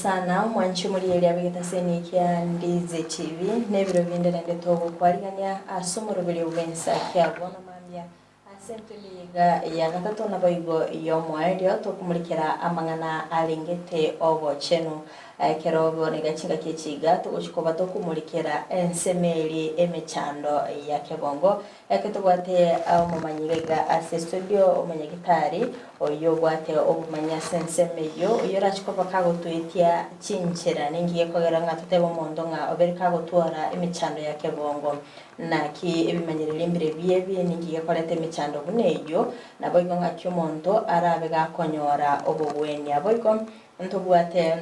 Sana mwanchi muri abegetaseni kia Ndizi TV nebiro binde nende togokwarigania ase omoroberi bwensa kia bono mambia ase entoliga ya gatatu na boigo y'omwaerio tokumurikira amang'ana arengete obochenu ekero bonega chingaki echiga togochikoba tokumurikira ensemeri emechando ya kebongo eke tobwate omomanyiga ase studio omonyagitari oyo obwate obumanyi ase ensemo eywo oyo orachikoba kagotwetia chinchera ningi gekogera ng'a totebe omonto ng'a obere kagotwara emechando ya kebongo naki ebimanyereri mbire biebi ningi gekoreta emechando buna eywo nabo igo ng'aki omonto arabe gakonyora obogwenia boigo ntobwate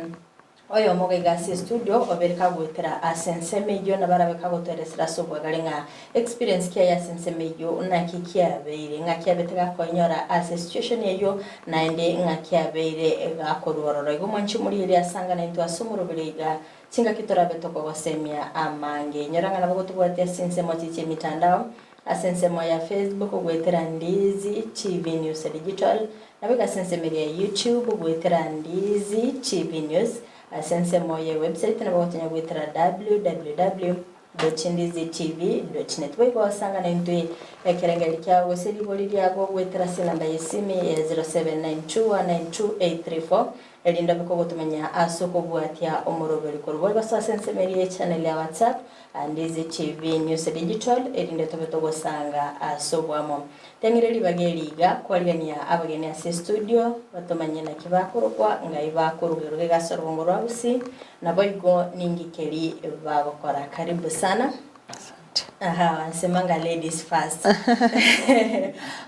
oyo omogaiga ase studio obere kagwetera ase ensemo eywo nabo arabe kagotweresera ase obwagare ng'a experience kiaye ase ensemo eywo naki kiabeire ng'aki abete gakonyora ase situation eywo naende ng'aki abeire gakorwa ororo igo mwanchi omorigereria asanga naintwe ase omoroberi iga chingaki torabe tokogosemia amange inyora ng'a nabo gotobwatia ase ensemo chichia emitandao ase ensemo ya Facebook ogwetera Ndizi TV News Digital nabo iga ase ensemo eria ya YouTube ogwetera Ndizi TV News ase ensemo ya website nabo gotonya gwetera www.ndizitv.net boigo osanga naintwe ekerengeri kiago gose ribori riago gwetera ase enamba ya esimi ya 0792192834 erinde bikogotumenya ase okobwatia omoroberi korwa boigo ase ase ensemo eria echannel ya WhatsApp Ndizi TV News Digital erinde tobe togosanga ase obwamo teng'ire ribaga eriga kwarigania abageni ase studio batomanye naki bakorokwa ngai bakorugeruga egase orobongo rwa Gusii nabo igo ningikeri bagokora. Karibu sana. Asante. Aha, wansemanga ladies first.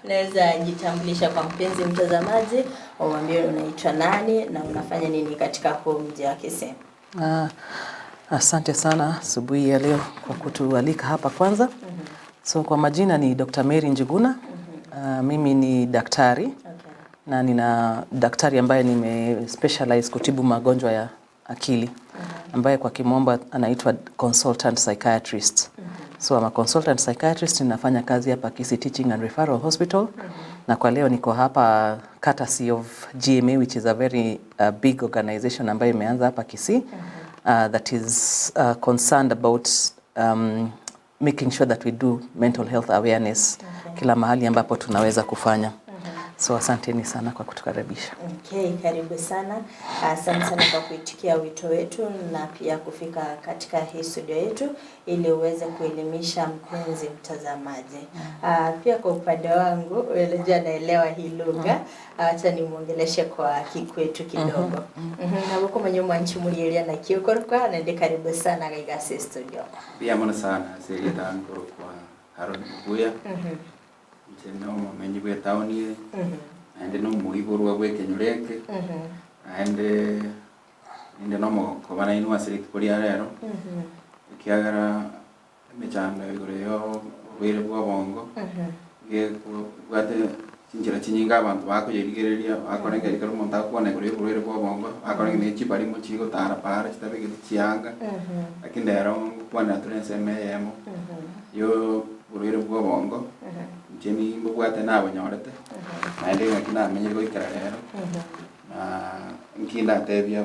Unaweza jitambulisha kwa mpenzi mtazamaji, umwambie unaitwa nani na unafanya nini katika huu mji wa Kisii. Asante sana asubuhi ya leo kwa kutualika hapa kwanza. So kwa majina ni Dr. Mary Njuguna. Mimi ni daktari na nina daktari ambaye nime specialize kutibu magonjwa ya akili ambaye kwa kimombo anaitwa consultant psychiatrist. So I'm a consultant psychiatrist, ninafanya kazi hapa Kisii Teaching and Referral Hospital na kwa leo niko hapa courtesy of GMA, which is a very big organization ambayo imeanza hapa Kisii that is concerned about making sure that we do mental health awareness kila mahali ambapo tunaweza kufanya. So asanteni sana kwa kutukaribisha. Okay, karibu sana. Asante sana kwa kuitikia wito wetu na pia kufika katika hii studio yetu ili uweze kuelimisha mpenzi mtazamaji. Pia kwa upande wangu, unajua naelewa hii lugha, acha nimuongeleshe kwa Kikwetu kidogo. Nabo mwenye mwanchi mulielia na kiokorwa na ndi karibu sana katika studio. Pia mono sana serieta nkoro kwa Haron Buya nche no momenyi bwe town ye naende no muiborwa bwe kenyureke naende inde no mokoba nainwe ase rituko ria rero ekiagera emechando igoro yo oborwaire bwa obongo bwate chinchera chinyinga abanto bakoyerigereria bakorengeri ekero omonto agokwana igoro ya oborwaire bwa obongo bakorengeri ne chibarimo chigotara para chitabegeti chianga lakini rero ngokwanera tore ensemo eyemo yo oborwaire bwa obongo inche nimbobwate nabonyorete naende ng'aki namenyire goikera rero na nki ndatebia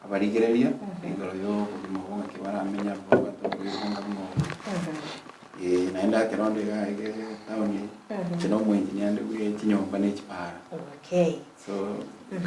abarigereria igoro yo obogima obo ng'aki baramenya bobwate oborwaire bonga buna obo naende ekero onde iga iga town inche na omoengineer ande bwe chinyomba na echipara. So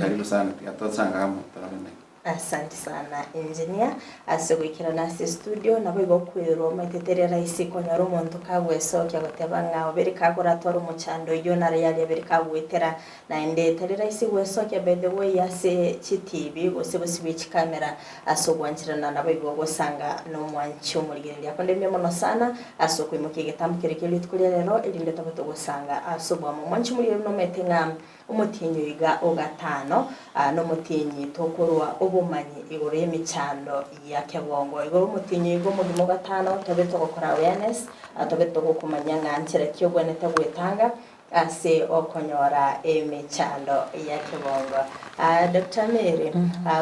karibu sana tiga tosanga amo torore naki. Asante sana engineer ase gwikira nase studio nabo igo kwirwo maitetere rahisi konyora omonto kagwesokia goteba ng'a obere kagoratwara omochando oywo nare yaria abere kagwetera naende tari rahisi gwesokia by the way ase chi TV gose bosi bwa chikamera ase ogwancherana nabo igo gosanga na omwanchi omorigereria akondemia mono sana ase okoimokia egetambo kere kia rituko ria rero erinde tobe togosanga ase obwamo omwanchi omorigereria nomete ng'a omotinyi iga ogatano nomotinyi tokorwa obomanyi igoro y'emichando ya kebongo igoro omotinyi iga omogima ogatano tobe togokora awareness tobe togokumanya ng'a nchera ki obwenerete gwetanga ase okonyora emichando ya kibongo. Dr. Mary,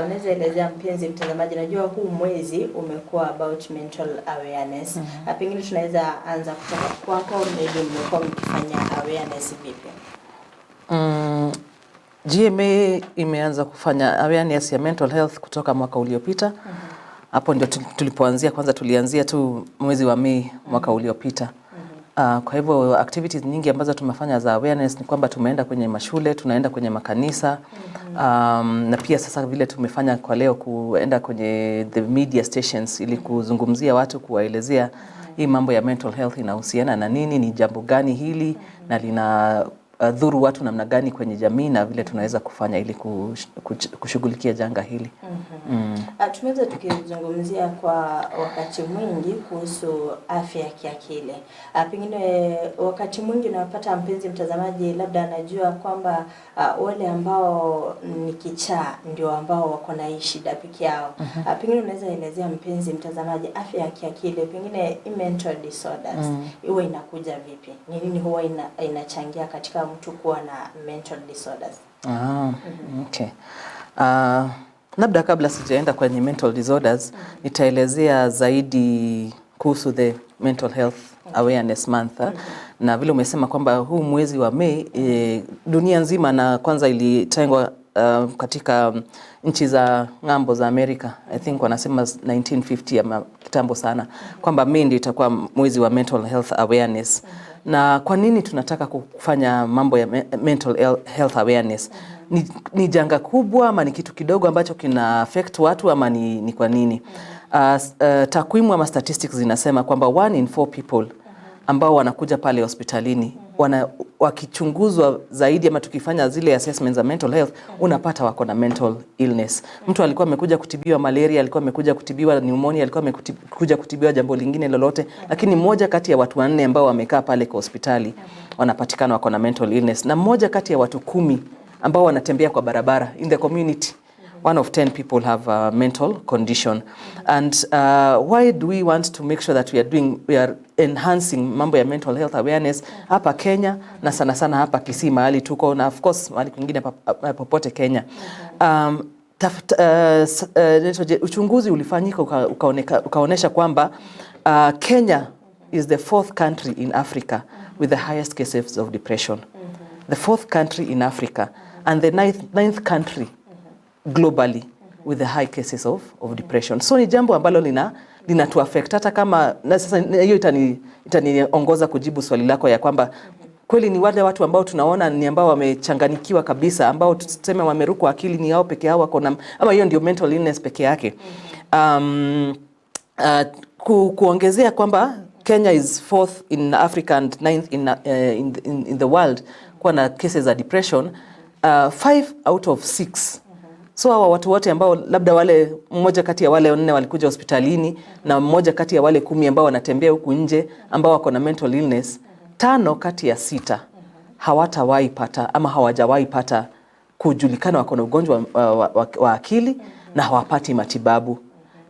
unaweza elezea mpenzi mtazamaji, najua huu mwezi umekuwa about mental awareness. Pengine tunaweza anza kutoka kwako, maybe mmekuwa mkifanya awareness vipi? GMA imeanza kufanya awareness ya mental health kutoka mwaka uliopita. Hapo ndio tulipoanzia. Kwanza tulianzia tu mwezi wa Mei mwaka uliopita. Kwa hivyo activities nyingi ambazo tumefanya za awareness ni kwamba tumeenda kwenye mashule, tunaenda kwenye makanisa, na pia sasa vile tumefanya kwa leo kuenda kwenye the media stations ili kuzungumzia watu, kuwaelezea hii mambo ya mental health inahusiana na nini, ni jambo gani hili na lina dhuru watu namna gani kwenye jamii na vile tunaweza kufanya ili kushughulikia janga hili. Tumeweza tukizungumzia kwa wakati mwingi kuhusu afya ya kiakili. Pengine wakati mwingi unapata mpenzi mtazamaji labda anajua kwamba wale ambao ni kichaa ndio ambao wako na hii shida peke yao. Pengine unaweza elezea mpenzi mtazamaji afya ya kiakili, pengine hii mental disorders huwa inakuja vipi? Ni nini huwa inachangia katika mtu kuwa na mental disorders? Ah, okay. Labda kabla sijaenda kwenye mental disorders, nitaelezea zaidi kuhusu the Mental Health Awareness Month. Na vile umesema kwamba huu mwezi wa Mei, dunia nzima, na kwanza ilitengwa katika nchi za ng'ambo za Amerika, I think wanasema 1950 ama kitambo sana, kwamba Mei ndio itakuwa mwezi wa mental health awareness. Na kwa nini tunataka kufanya mambo ya mental health awareness? Ni janga kubwa ama ni kitu kidogo ambacho kina affect watu ama ni kwa nini? Takwimu ama statistics zinasema kwamba one in four people ambao wanakuja pale hospitalini wakichunguzwa zaidi ama tukifanya zile assessments za mental health, unapata wako na mental illness. Mtu alikuwa amekuja kutibiwa malaria, alikuwa amekuja kutibiwa pneumonia, alikuwa amekuja kutibiwa jambo lingine lolote, lakini mmoja kati ya watu wanne ambao wamekaa pale kwa hospitali wanapatikana wako na mental illness, na mmoja kati ya watu 10 ambao wanatembea kwa barabara in the community, one of 10 people have a mental condition. And why do we want to make sure that we are enhancing mambo ya mental health awareness hapa Kenya na sana sana hapa Kisii mahali tuko, na of course mahali kwingine popote Kenya? Uchunguzi ulifanyika ukaonesha kwamba Kenya is the fourth country in Africa with the highest cases of depression. The fourth country in Africa and the ninth country globally with the high cases of depression. So ni jambo ambalo lina affect hata kama, na sasa hiyo itaniongoza kujibu swali lako ya kwamba kweli ni wale watu ambao tunaona ni ambao wamechanganikiwa kabisa, ambao tuseme wamerukwa akili, ni hao peke yao wako na, ama hiyo ndio mental illness peke yake? Kuongezea kwamba Kenya is fourth in Africa and ninth in the world kuwa na cases za depression, five out of six, so hawa watu wote ambao labda wale mmoja kati ya wale wanne walikuja hospitalini na mmoja kati ya wale 10 ambao wanatembea huku nje ambao wako na mental illness, tano kati ya sita hawatawahi pata ama hawajawahi pata kujulikana wako na ugonjwa wa akili na hawapati matibabu.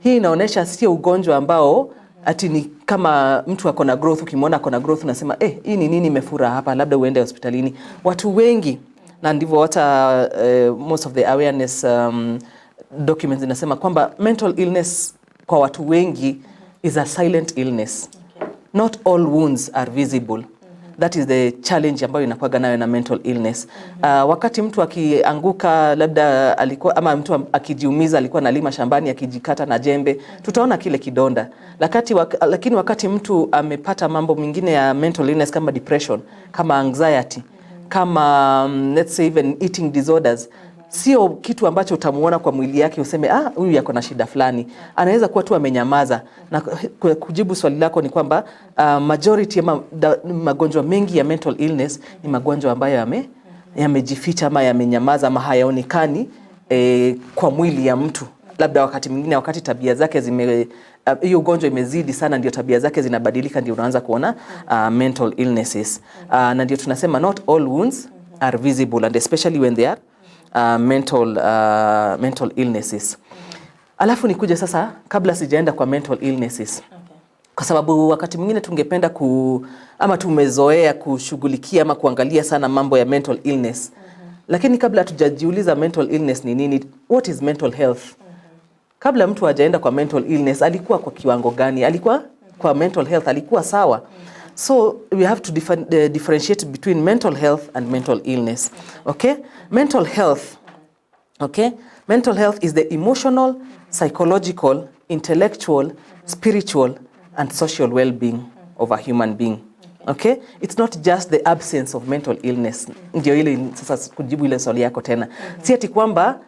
Hii inaonyesha sio ugonjwa ambao ati ni kama mtu ako na growth, ukimwona ako na growth unasema, "Eh, hii ni nini imefura hapa?" Labda uende hospitalini. Watu wengi, na ndivyo hata most of the awareness documents inasema kwamba mental illness kwa watu wengi is a silent illness. Not all wounds are visible. That is the challenge ambayo inakuwaga nayo na mental illness. Wakati mtu akianguka, labda alikuwa, ama mtu akijiumiza, alikuwa analima shambani akijikata na jembe, tutaona kile kidonda. Lakini wakati mtu amepata mambo mengine ya mental illness kama depression, kama anxiety, kama let's say even eating disorders, sio kitu ambacho utamuona kwa mwili yake useme, "Ah, huyu yako na shida fulani." Anaweza kuwa tu amenyamaza. Na kujibu swali lako ni kwamba majority ama magonjwa mengi ya mental illness ni magonjwa ambayo yamejificha ama yamenyamaza ama hayaonekani kwa mwili ya mtu. Labda wakati mwingine, wakati tabia zake zime hiyo ugonjwa imezidi sana, ndio tabia zake zinabadilika, ndio unaanza kuona mental illnesses. Na ndio tunasema not all wounds are visible, and especially when they are mental illnesses. Alafu nikuje sasa, kabla sijaenda kwa mental illnesses, kwa sababu wakati mwingine tungependa ama tumezoea kushughulikia ama kuangalia sana mambo ya mental illness, lakini kabla hatujajiuliza mental illness ni nini, what is mental health? Kabla mtu hajaenda kwa mental illness, alikuwa kwa kiwango gani? Alikuwa kwa mental health, alikuwa sawa? So we have to differentiate between mental health and mental illness. Okay? Mental health. Okay? Mental health is the emotional, psychological, intellectual, spiritual, and social well-being of a human being. Okay? It's not just the absence of mental illness. Ndio ile sasa kujibu ile swali yako tena. Si ati kwamba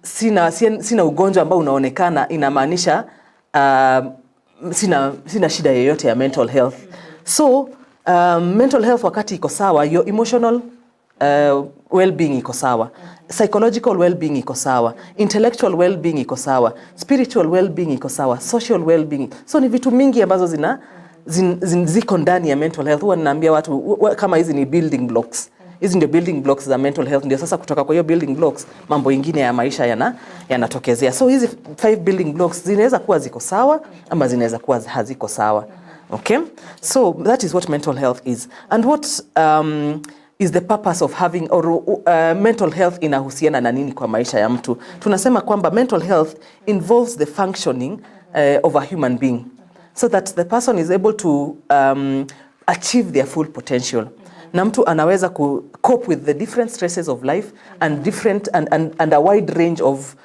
sina ugonjwa ambao unaonekana inamaanisha sina shida yoyote ya mental health. So mental health wakati iko sawa, your emotional well-being iko sawa, psychological well-being iko sawa, intellectual well-being iko sawa, spiritual well-being iko sawa, social well-being. So ni vitu mingi ambazo ziko ndani ya mental health. Huwa ninaambia watu kama hizi ni building blocks, hizi ndio building blocks za mental health. Ndio sasa kutoka kwa hiyo building blocks mambo ingine ya maisha yanatokezea. So hizi five building blocks zinaweza kuwa ziko sawa ama zinaweza kuwa haziko sawa. Okay, so that is what mental health is and what is the purpose of having or mental health inahusiana na nini kwa maisha ya mtu. Tunasema kwamba mental health involves the functioning of a human being so that the person is able to achieve their full potential, na mtu anaweza ku cope with the different stresses of life and different and a wide range of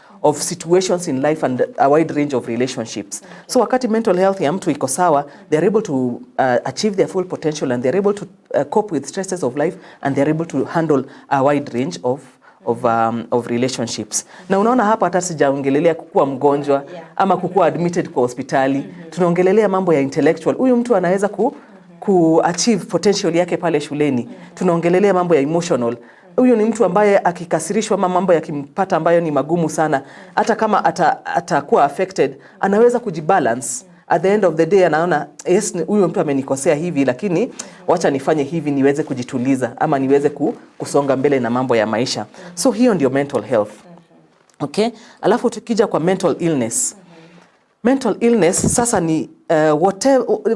situations in life and a wide range of relationships. So wakati mental health ya mtu iko sawa, they are able to achieve their full potential and they are able to cope with stresses of life and they are able to handle a wide range of relationships. Na unaona hapa hata sijaongelelea kukuwa mgonjwa ama kukuwa admitted kwa hospitali. Tunaongelelea mambo ya intellectual. Huyu mtu anaweza ku achieve potential yake pale shuleni. Tunaongelelea mambo ya emotional. Huyu ni mtu ambaye akikasirishwa ama mambo yakimpata ambayo ni magumu sana, hata kama atakuwa affected, anaweza kujibalance. At the end of the day anaona, yes, huyu mtu amenikosea hivi, lakini wacha nifanye hivi niweze kujituliza ama niweze kusonga mbele na mambo ya maisha. So hiyo ndio mental health. Okay? Alafu tukija kwa mental illness. Mental illness sasa ni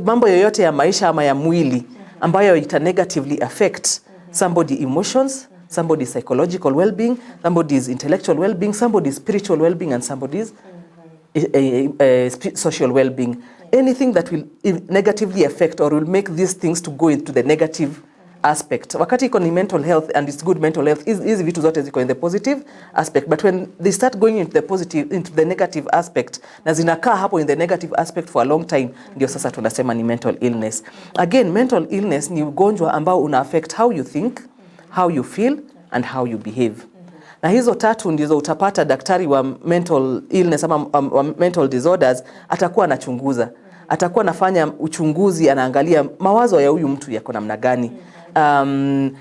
mambo yoyote ya maisha ama ya mwili ambayo ita negatively affect somebody emotions, somebody's psychological well-being, somebody's intellectual well-being, somebody's spiritual well-being and somebody's social well-being. Anything that will negatively affect or will make these things to go into the negative aspect. Wakati iko ni mental health and it's good mental health, hizi vitu zote ziko in the positive aspect, but when they start going into the positive into the negative aspect na zinakaa hapo in the negative aspect for a long time, ndio sasa tunasema ni mental illness. Again, mental illness ni ugonjwa ambao una affect how you think, how you feel and how you behave, na hizo tatu ndizo utapata daktari wa mental illness ama wa mental disorders atakuwa anachunguza, atakuwa anafanya uchunguzi, anaangalia mawazo ya huyu mtu yako namna gani,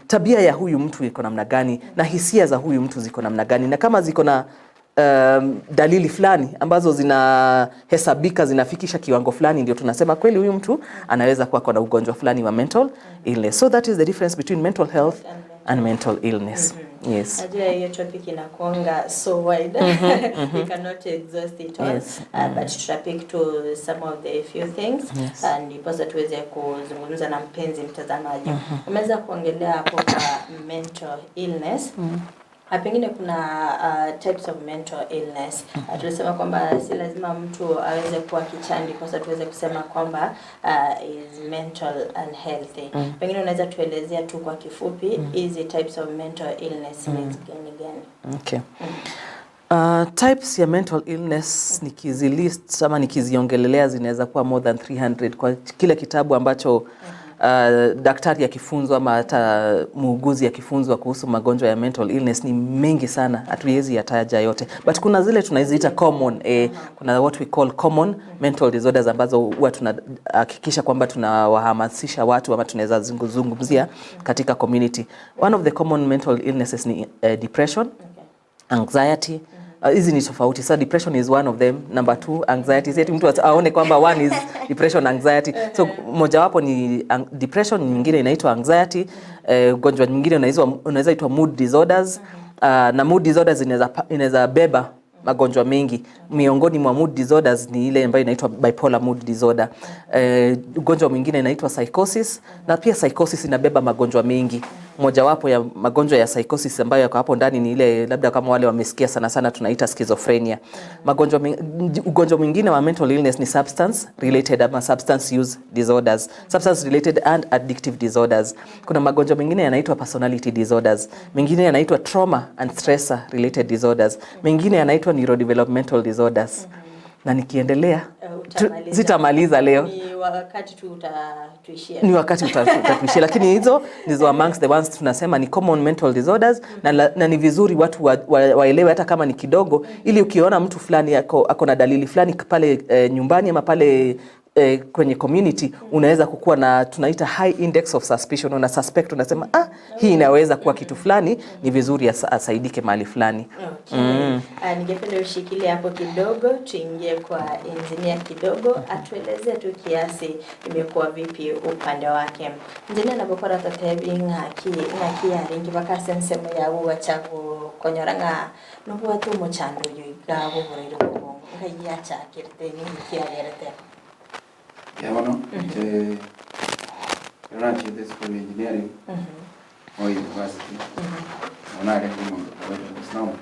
tabia ya huyu mtu iko namna gani, na hisia za huyu mtu ziko namna gani, na kama ziko na dalili fulani ambazo zinahesabika zinafikisha kiwango fulani, ndio tunasema kweli huyu mtu anaweza kuwa na ugonjwa fulani wa mental illness. So that is the difference between mental health and mental illness. Yes. Najua hiyo topic inakuanga so wide, we cannot exhaust it all, but tutapick to some of the few things ndiposa tuweze kuzungumza na mpenzi mtazamaji. Umeweza kuongelea hapo kwa mental illness. Pengine kuna types of mental illness. Tulisema kwamba si lazima mtu aweze kuwa kichaa ndiposa tuweze kusema kwamba is mental unhealthy. Pengine unaweza tuelezea tu kwa kifupi hizi types of mental illness ni gani gani? Okay. Types ya mental illness nikizilist ama nikiziongelelea zinaweza kuwa more than 300 kwa kile kitabu ambacho daktari akifunzwa ama hata muuguzi akifunzwa kuhusu magonjwa ya mental illness ni mengi sana, hatuwezi yataja yote, but kuna zile tunaziita common, kuna what we call common mental disorders ambazo huwa tunahakikisha kwamba tunawahamasisha watu ama tunaweza zungumzia katika community. One of the common mental illnesses ni depression, anxiety. Hizi ni tofauti. So depression is one of them. Number two, anxiety. Si ati mtu aone kwamba one is depression, anxiety. So mojawapo ni depression, nyingine inaitwa anxiety. Ugonjwa mwingine unaweza itwa mood disorders. Na mood disorders inaweza beba magonjwa mengi. Miongoni mwa mood disorders ni ile ambayo inaitwa bipolar mood disorder. Ugonjwa mwingine inaitwa psychosis, na pia psychosis inabeba magonjwa mengi. Mojawapo ya magonjwa ya psychosis ambayo yako hapo ndani ni ile labda kama wale wamesikia sana sana tunaita schizophrenia. Ugonjwa mwingine wa mental illness ni substance related ama substance use disorders, substance related and addictive disorders. Kuna magonjwa mengine yanaitwa personality disorders, mengine yanaitwa trauma and stressor related disorders, mengine yanaitwa neurodevelopmental disorders. Na nikiendelea Utamaliza. Sitamaliza leo. Ni wakati tu utatuishia. Ni wakati utatuishia, lakini hizo ndizo amongst the ones tunasema ni common mental disorders na ni vizuri watu waelewe hata kama ni kidogo, ili ukiona mtu fulani ako na dalili fulani pale nyumbani ama pale kwenye community, unaweza kukuwa na tunaita high index of suspicion. Una suspect, unasema, "Ah, hii inaweza kuwa kitu fulani, ni vizuri asaidike mahali fulani." Okay. Ningependa ushikilie hapo kidogo, tuingie kwa engineer kidogo, atueleze tu kiasi imekuwa vipi upande wake. Engineer nabokora tatebi ng'aki ng'aki yaringi bakase ensemo yabu bacha konyora ng'a nobwate omochando oyo iga boboreire bobongo ngai yachakirete ninki yagerete. Ya bono, nche nachete school engineering Moi University. Ona arenge omonto kawaida gosoma.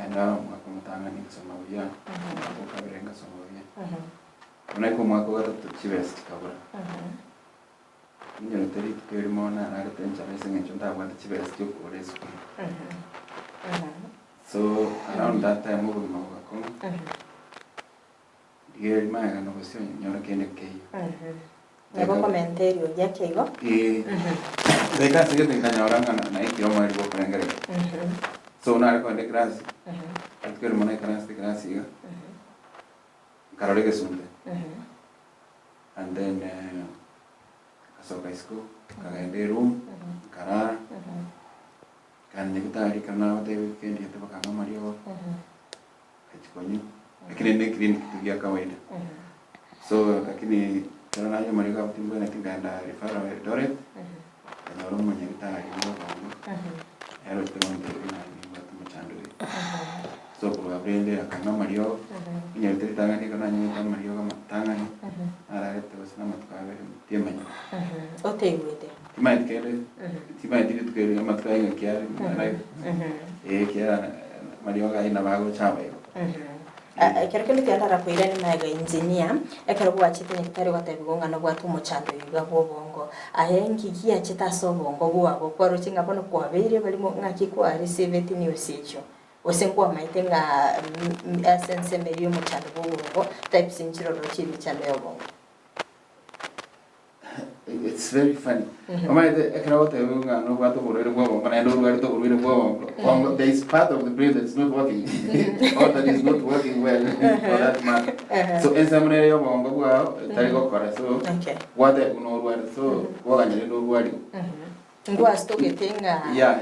Enda omwaka omotang'ani ngasoma buya, omwaka o kabere ngasoma buya. Bono omwaka o gatato chibesa chikabura. Ninyorete rituko erimo nararete enchara ase eng'encho ntabwate chibesa chiokogora esukuru. So around that time obogima bogakong'a, rigereria maega nobosio nyora kende keiyo. Nabo komenteri ogiake igo. Ndaika ase gete nkanyora ng'a naikire omweri bwa okorengereria. So nare kogenda eclass, rituko erimo naikaranse eclass iga, nkarora egesunte. And then ngasoka isiko, nkagenda eroom, nkarara, kandi nyagitari ekero nagotebi kendiete bakang'a amariogo, nkachikonywa, lakini ne clinic tu ya kawaida. So lakini ekero nanywa amariogo abwo timbwenereti nkaenda referral Eldoret, nkanyora omonyagitari bwa obongo, ere ochete gontebia ng'a nimbwate omochando oyo. So korwa abwo rende akang'a amariogo, inyorete ritang'ani ekero nanywete amariogo amatang'ani, nararete gose na amatuko abere tiemanya. Oteigwete. Timaeti kende, timaeti rituko erio amatuko aye ng'aki are, ekiagera amariogo aywo nabo agocha abaigo. Ekero kende kiandara koira ni maega engineer ekero gwachete nyagitari gwatebiwa ng'a nobwate omochando iga bwa obongo aye nki giachete ase obongo bwago kwaroche ng'a bono kwabeire barimo ng'aki kwareceive news echio gose nkwamaete ng'a ase ensemo eria omochando bwa obongo types nchiroro chia emichando ya obongo. It's very funny. Omaete ekero ogotebiwa ng'a nobwate oborwaire bwa obongo naende orwarete oborwaire bwa obongo, bongo, there is part of the brain that is not working or that is not working well for that matter. So ensemo nere ya obongo bwao etari gokora, so gwatebiwa norwarete, so gwaganya rende orwariwe. Ngwasitogete ng'a Yeah.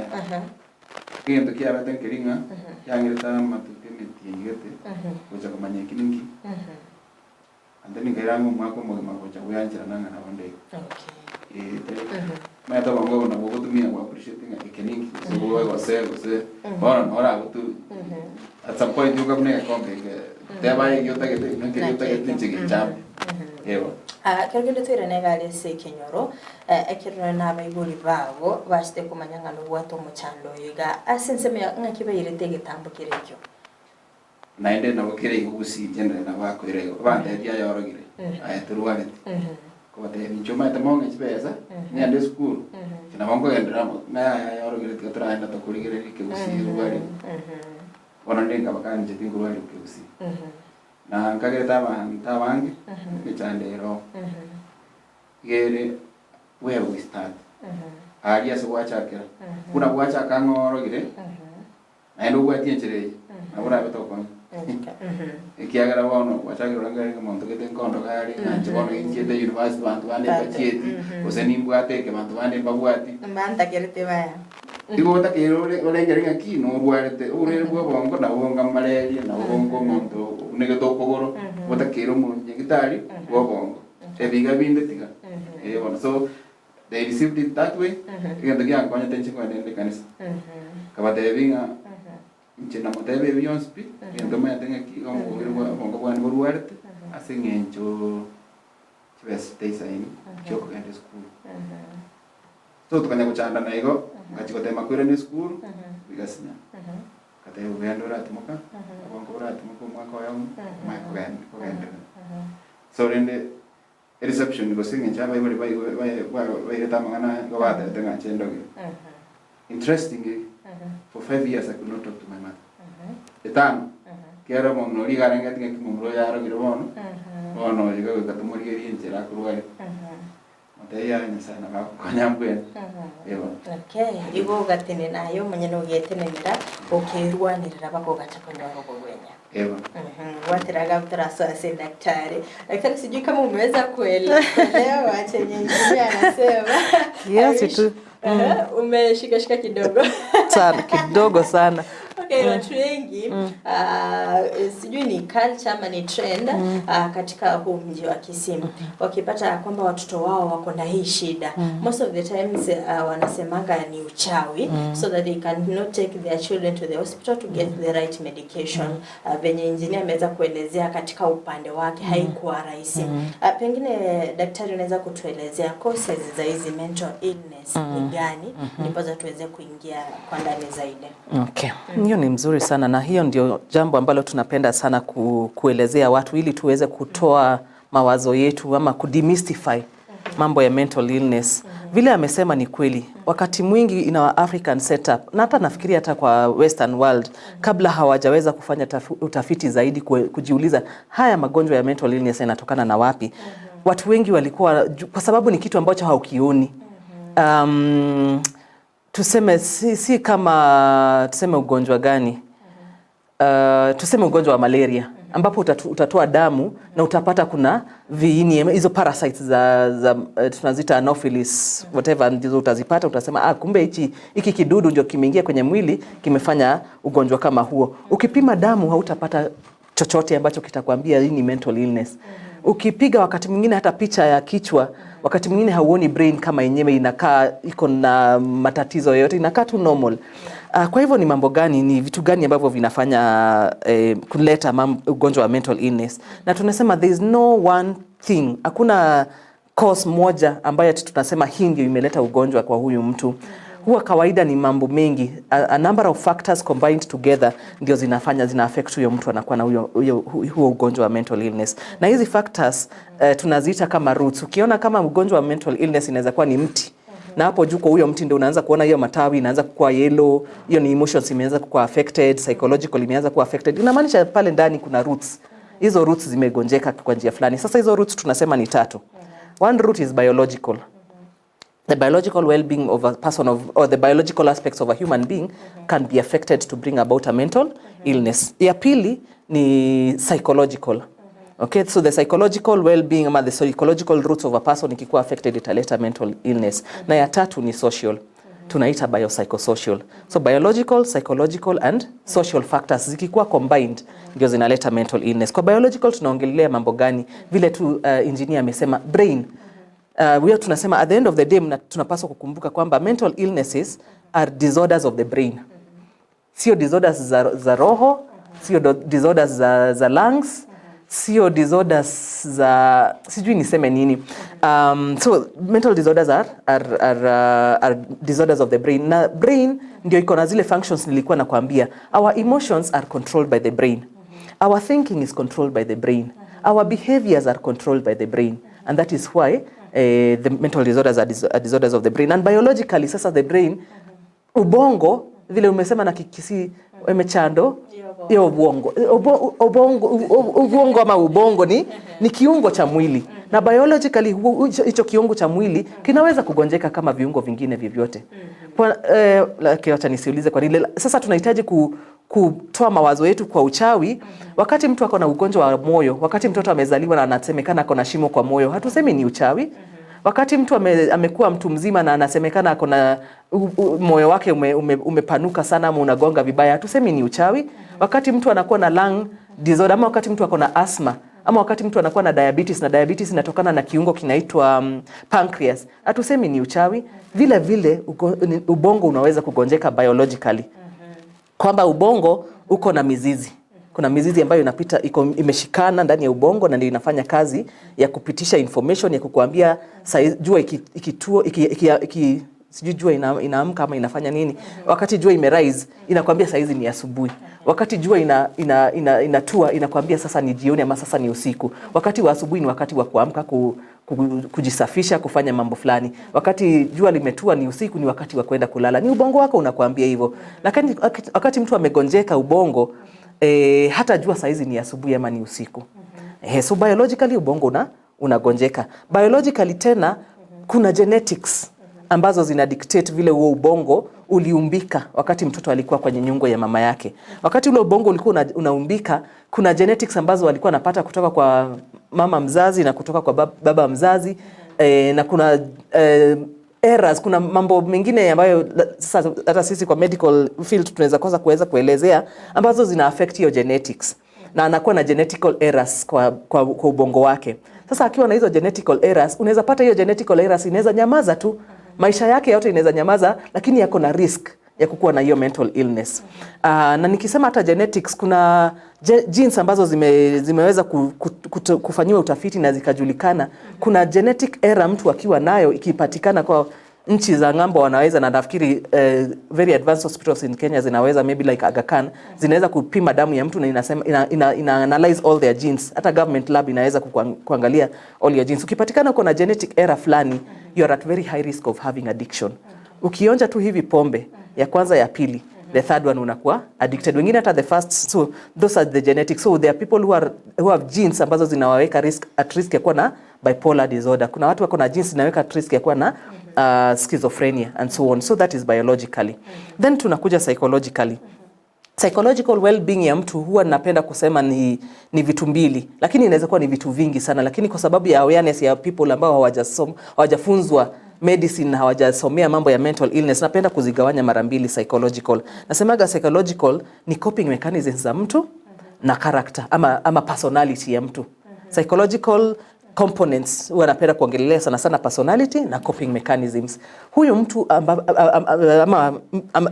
Egento kiabete nkeri ng'a yang'erete amatuko emetienyi gete gocha komanya eki ninki, and then nkaira ng'a omwaka omogima gocha gweancherana ng'a nabo ndeigo. Maete obongo obo nabwo ogotumia gwa appreciate ng'a eke ninki gose boe gose gose bono noragotu at some point yoka buna egekombe eke teba egi otagete nkeri otagete inche gechambe ebo. Ekero kende toirane egari ase ekenyoro ekero na abaibori babo bachete komanya ng'a nobwate omochando oyo iga ase ensemo ya ng'aki bairete egetambo kere ekio. Naende nabo kere igo gusii generally nabo bakoira igo bantebi ayorogire aye torwareti kobatebi inche omanyete mong'e chibesa ng'ende esukuru nabo nkogenderera amo ng'a ayorogire tiga toraenda tokorigereria ekegusii orwariwe. Bono nde nkabakani inche tinkorwariwa kegusii na nkagerete abanto abange emechando ero igere where we start aria ase gwachakera buna gwachaka ng'orogire naende obwatie enchera eye nabo orabe tokonya ekiagera bono gwachakire orangere omonto gete nkondo gare ng'anche bono inchiete university banto bande mbachieti gose nimbwate eke banto bande mbabwati. Mbantakerete baya. Igo otakeire orengere ng'aki norwarete oborwaire bwa obongo nabo bonga malaria nabo bonga omonto obunegete okogoro otakeire omonyagitari bwa obongo ebiga binde tiga bono so they received it that way. Egento giankonyete inche nkoenda ende ekanisa nkabatebi ng'a inche namotebia ebi bionsi pi egento omanyete ng'aki igo oborwaire bwa obongo bwane borwarete ase eng'encho chibesa chitaisaini chiokogenda esukuru. So tukanya guchanda na igo ngachigotema kwira ni school bigasinya kathe ugenda uratimoka obongo uratimoka omwaka oyo kugenda kugendera. So rende reception gose ng'encha baibori bairete amang'ana igo batete ng'a chendoge. Interestingly, for 5 years I could not talk to my mother. Etano kiara mono rigarengete ng'aki momuro yarogire bono bono igo goika tomorigerie enchera akorware mateya Nyasaye nabakonya mbwene ebo. Okay, igo ugatenena ayo omonyene ogetenenera okirwanirira bakogacha konyora obogwenya. Ebo. Watiraga turaso ase daktari. Daktari, sijui kama umeweza kuelewa chenye engineer anasema. Kiasi I wish- tu. Umeshikashika kidogo. Sana, kidogo sana. Okay, watu wengi sijui ni culture ama ni trend katika huu mji wa Kisii, wakipata kwamba watoto wao wako na hii shida, most of the times wanasemanga ni uchawi so that they cannot take their children to the hospital to get the right medication. Venye engineer ameweza kuelezea katika upande wake, haikuwa rahisi. Pengine daktari unaweza kutuelezea causes za hizi mental illness ni gani, ndiposa tuweze kuingia kwa ndani zaidi? Okay. Hiyo ni mzuri sana na hiyo ndio jambo ambalo tunapenda sana kuelezea watu ili tuweze kutoa mawazo yetu ama kudemystify mambo ya mental illness. Vile amesema ni kweli. Wakati mwingi in our African setup na hata nafikiria hata kwa Western world, kabla hawajaweza kufanya utafiti zaidi kujiuliza haya magonjwa ya mental illness yanatokana na wapi, watu wengi walikuwa, kwa sababu ni kitu ambacho haukioni. Tuseme si kama tuseme ugonjwa gani, tuseme ugonjwa wa malaria ambapo utatoa damu na utapata kuna viini, hizo parasites za tunaziita anopheles, whatever, ndizo utazipata. Utasema, "Ah, kumbe hiki kidudu ndio kimeingia kwenye mwili, kimefanya ugonjwa kama huo." Ukipima damu hautapata chochote ambacho kitakwambia hii ni mental illness. Ukipiga wakati mwingine hata picha ya kichwa, wakati mwingine hauoni brain kama yenyewe inakaa iko na matatizo yoyote, inakaa tu normal. Kwa hivyo ni mambo gani, ni vitu gani ambavyo vinafanya kuleta ugonjwa wa mental illness? Na tunasema there is no one thing, hakuna cause moja ambayo ati tunasema hii ndio imeleta ugonjwa kwa huyu mtu. Huwa kawaida ni mambo mengi, a number of factors combined together ndio zinafanya zina affect huyo mtu anakuwa na huo ugonjwa wa mental illness. Na hizi factors tunaziita kama roots. Ukiona kama ugonjwa wa mental illness inaweza kuwa ni mti, na hapo juu kwa huyo mti ndio unaanza kuona hiyo matawi inaanza kukua yellow, hiyo ni emotions imeanza kukua affected, psychological imeanza kuwa affected. Inamaanisha pale ndani kuna roots. Hizo roots zimegonjeka kwa njia fulani. Sasa hizo roots tunasema ni tatu. One root is biological. The biological well-being of a person or the biological aspects of a human being can be affected to bring about a mental illness. Ya pili ni psychological. Okay, so the psychological well-being ama the psychological roots of a person ikikuwa affected italeta mental illness. Na ya tatu ni social. Tunaita biopsychosocial. So biological, psychological and social factors zikikuwa combined ndio zinaleta mental illness. Kwa biological tunaongelea mambo gani? Vile tu engineer amesema, brain. We tunasema at the end of the day tunapaswa kukumbuka kwamba mental illnesses are disorders of the brain. Sio disorders za roho, sio disorders za lungs, sio disorders za sijui niseme nini. So mental disorders are disorders of the brain, na brain ndio iko na zile functions nilikuwa nakwambia. Our emotions are controlled by the brain, our thinking is controlled by the brain, our behaviors are controlled by the brain, and that is why the mental disorders are disorders of the brain. And biologically sasa the brain, ubongo, vile umesema na Kikisii, emechando hiyo ubongo. Ubongo ama ubongo ni kiungo cha mwili, na biologically hicho kiungo cha mwili kinaweza kugonjeka kama viungo vingine vyovyote. Kwa, wacha nisiulize kwa nini sasa tunahitaji kutoa mawazo yetu kwa uchawi. Wakati mtu ako na ugonjwa wa moyo, wakati mtoto amezaliwa na anasemekana ako na shimo kwa moyo, hatusemi ni uchawi. Wakati mtu amekuwa mtu mzima na anasemekana ako na moyo wake umepanuka sana ama unagonga vibaya, hatusemi ni uchawi. Wakati mtu anakuwa na lung disorder ama wakati mtu ako na asthma ama wakati mtu anakuwa na diabetes, na diabetes inatokana na kiungo kinaitwa pancreas, hatusemi ni uchawi. Vile vile ubongo unaweza kugonjeka biologically, kwamba ubongo uko na mizizi. Kuna mizizi ambayo inapita, iko imeshikana ndani ya ubongo na ndio inafanya kazi ya kupitisha information ya kukuambia jua ikituo iki, iki, iki, Sijui jua inaamka ama inafanya nini. Wakati jua imerise inakwambia saizi ni asubuhi. Wakati jua inatua inakwambia sasa ni jioni ama sasa ni usiku. Wakati wa asubuhi ni wakati wa kuamka, kujisafisha, kufanya mambo fulani. Wakati jua limetua ni usiku, ni wakati wa kwenda kulala. Ni ubongo wako unakwambia hivyo. Lakini wakati mtu amegonjeka ubongo, hata jua saizi ni asubuhi ama ni usiku. So biologically ubongo unagonjeka. Biologically tena kuna genetics ambazo zina dictate vile huo ubongo uliumbika wakati mtoto alikuwa kwenye nyungo ya mama yake. Wakati ule ubongo ulikuwa unaumbika, kuna genetics ambazo walikuwa wanapata kutoka kwa mama mzazi na kutoka kwa baba mzazi, na kuna errors, kuna mambo mengine ambayo sasa hata sisi kwa medical field tunaweza kosa kuweza kuelezea, ambazo zina affect hiyo genetics na anakuwa na genetical errors kwa ubongo wake. Sasa akiwa na hizo genetical errors, unaweza pata hiyo genetical errors inaweza nyamaza tu maisha yake yote, inaweza nyamaza, lakini yako na risk ya kukuwa na hiyo mental illness. Na nikisema hata genetics, kuna genes ambazo zimeweza kufanyiwa utafiti na zikajulikana. Kuna genetic error mtu akiwa nayo ikipatikana kwa nchi za ng'ambo wanaweza, na nafikiri very advanced hospitals in Kenya zinaweza, maybe like Aga Khan, zinaweza kupima damu ya mtu na inasema ina analyze all their genes. Hata government lab inaweza kuangalia all your genes. Ukipatikana uko na genetic error fulani, you are at very high risk of having addiction. Ukionja tu hivi pombe ya kwanza, ya pili, the third one unakuwa addicted. Wengine hata the first. So those are the genetics. So there are people who have genes ambazo zinawaweka at risk ya kuwa na bipolar disorder. Kuna watu wako na genes zinaweka at risk ya kuwa na schizophrenia and so on. So that is biologically. Then tunakuja psychologically. Psychological well-being ya mtu huwa napenda kusema ni vitu mbili, lakini inaweza kuwa ni vitu vingi sana, lakini kwa sababu ya awareness ya people ambao hawajafunzwa medicine na hawajasomea mambo ya mental illness, napenda kuzigawanya mara mbili psychological. Nasemaga psychological ni coping mechanisms za mtu na character ama personality ya mtu. Psychological components huwa napenda kuongelelea sana sana personality na coping mechanisms. Huyu mtu ama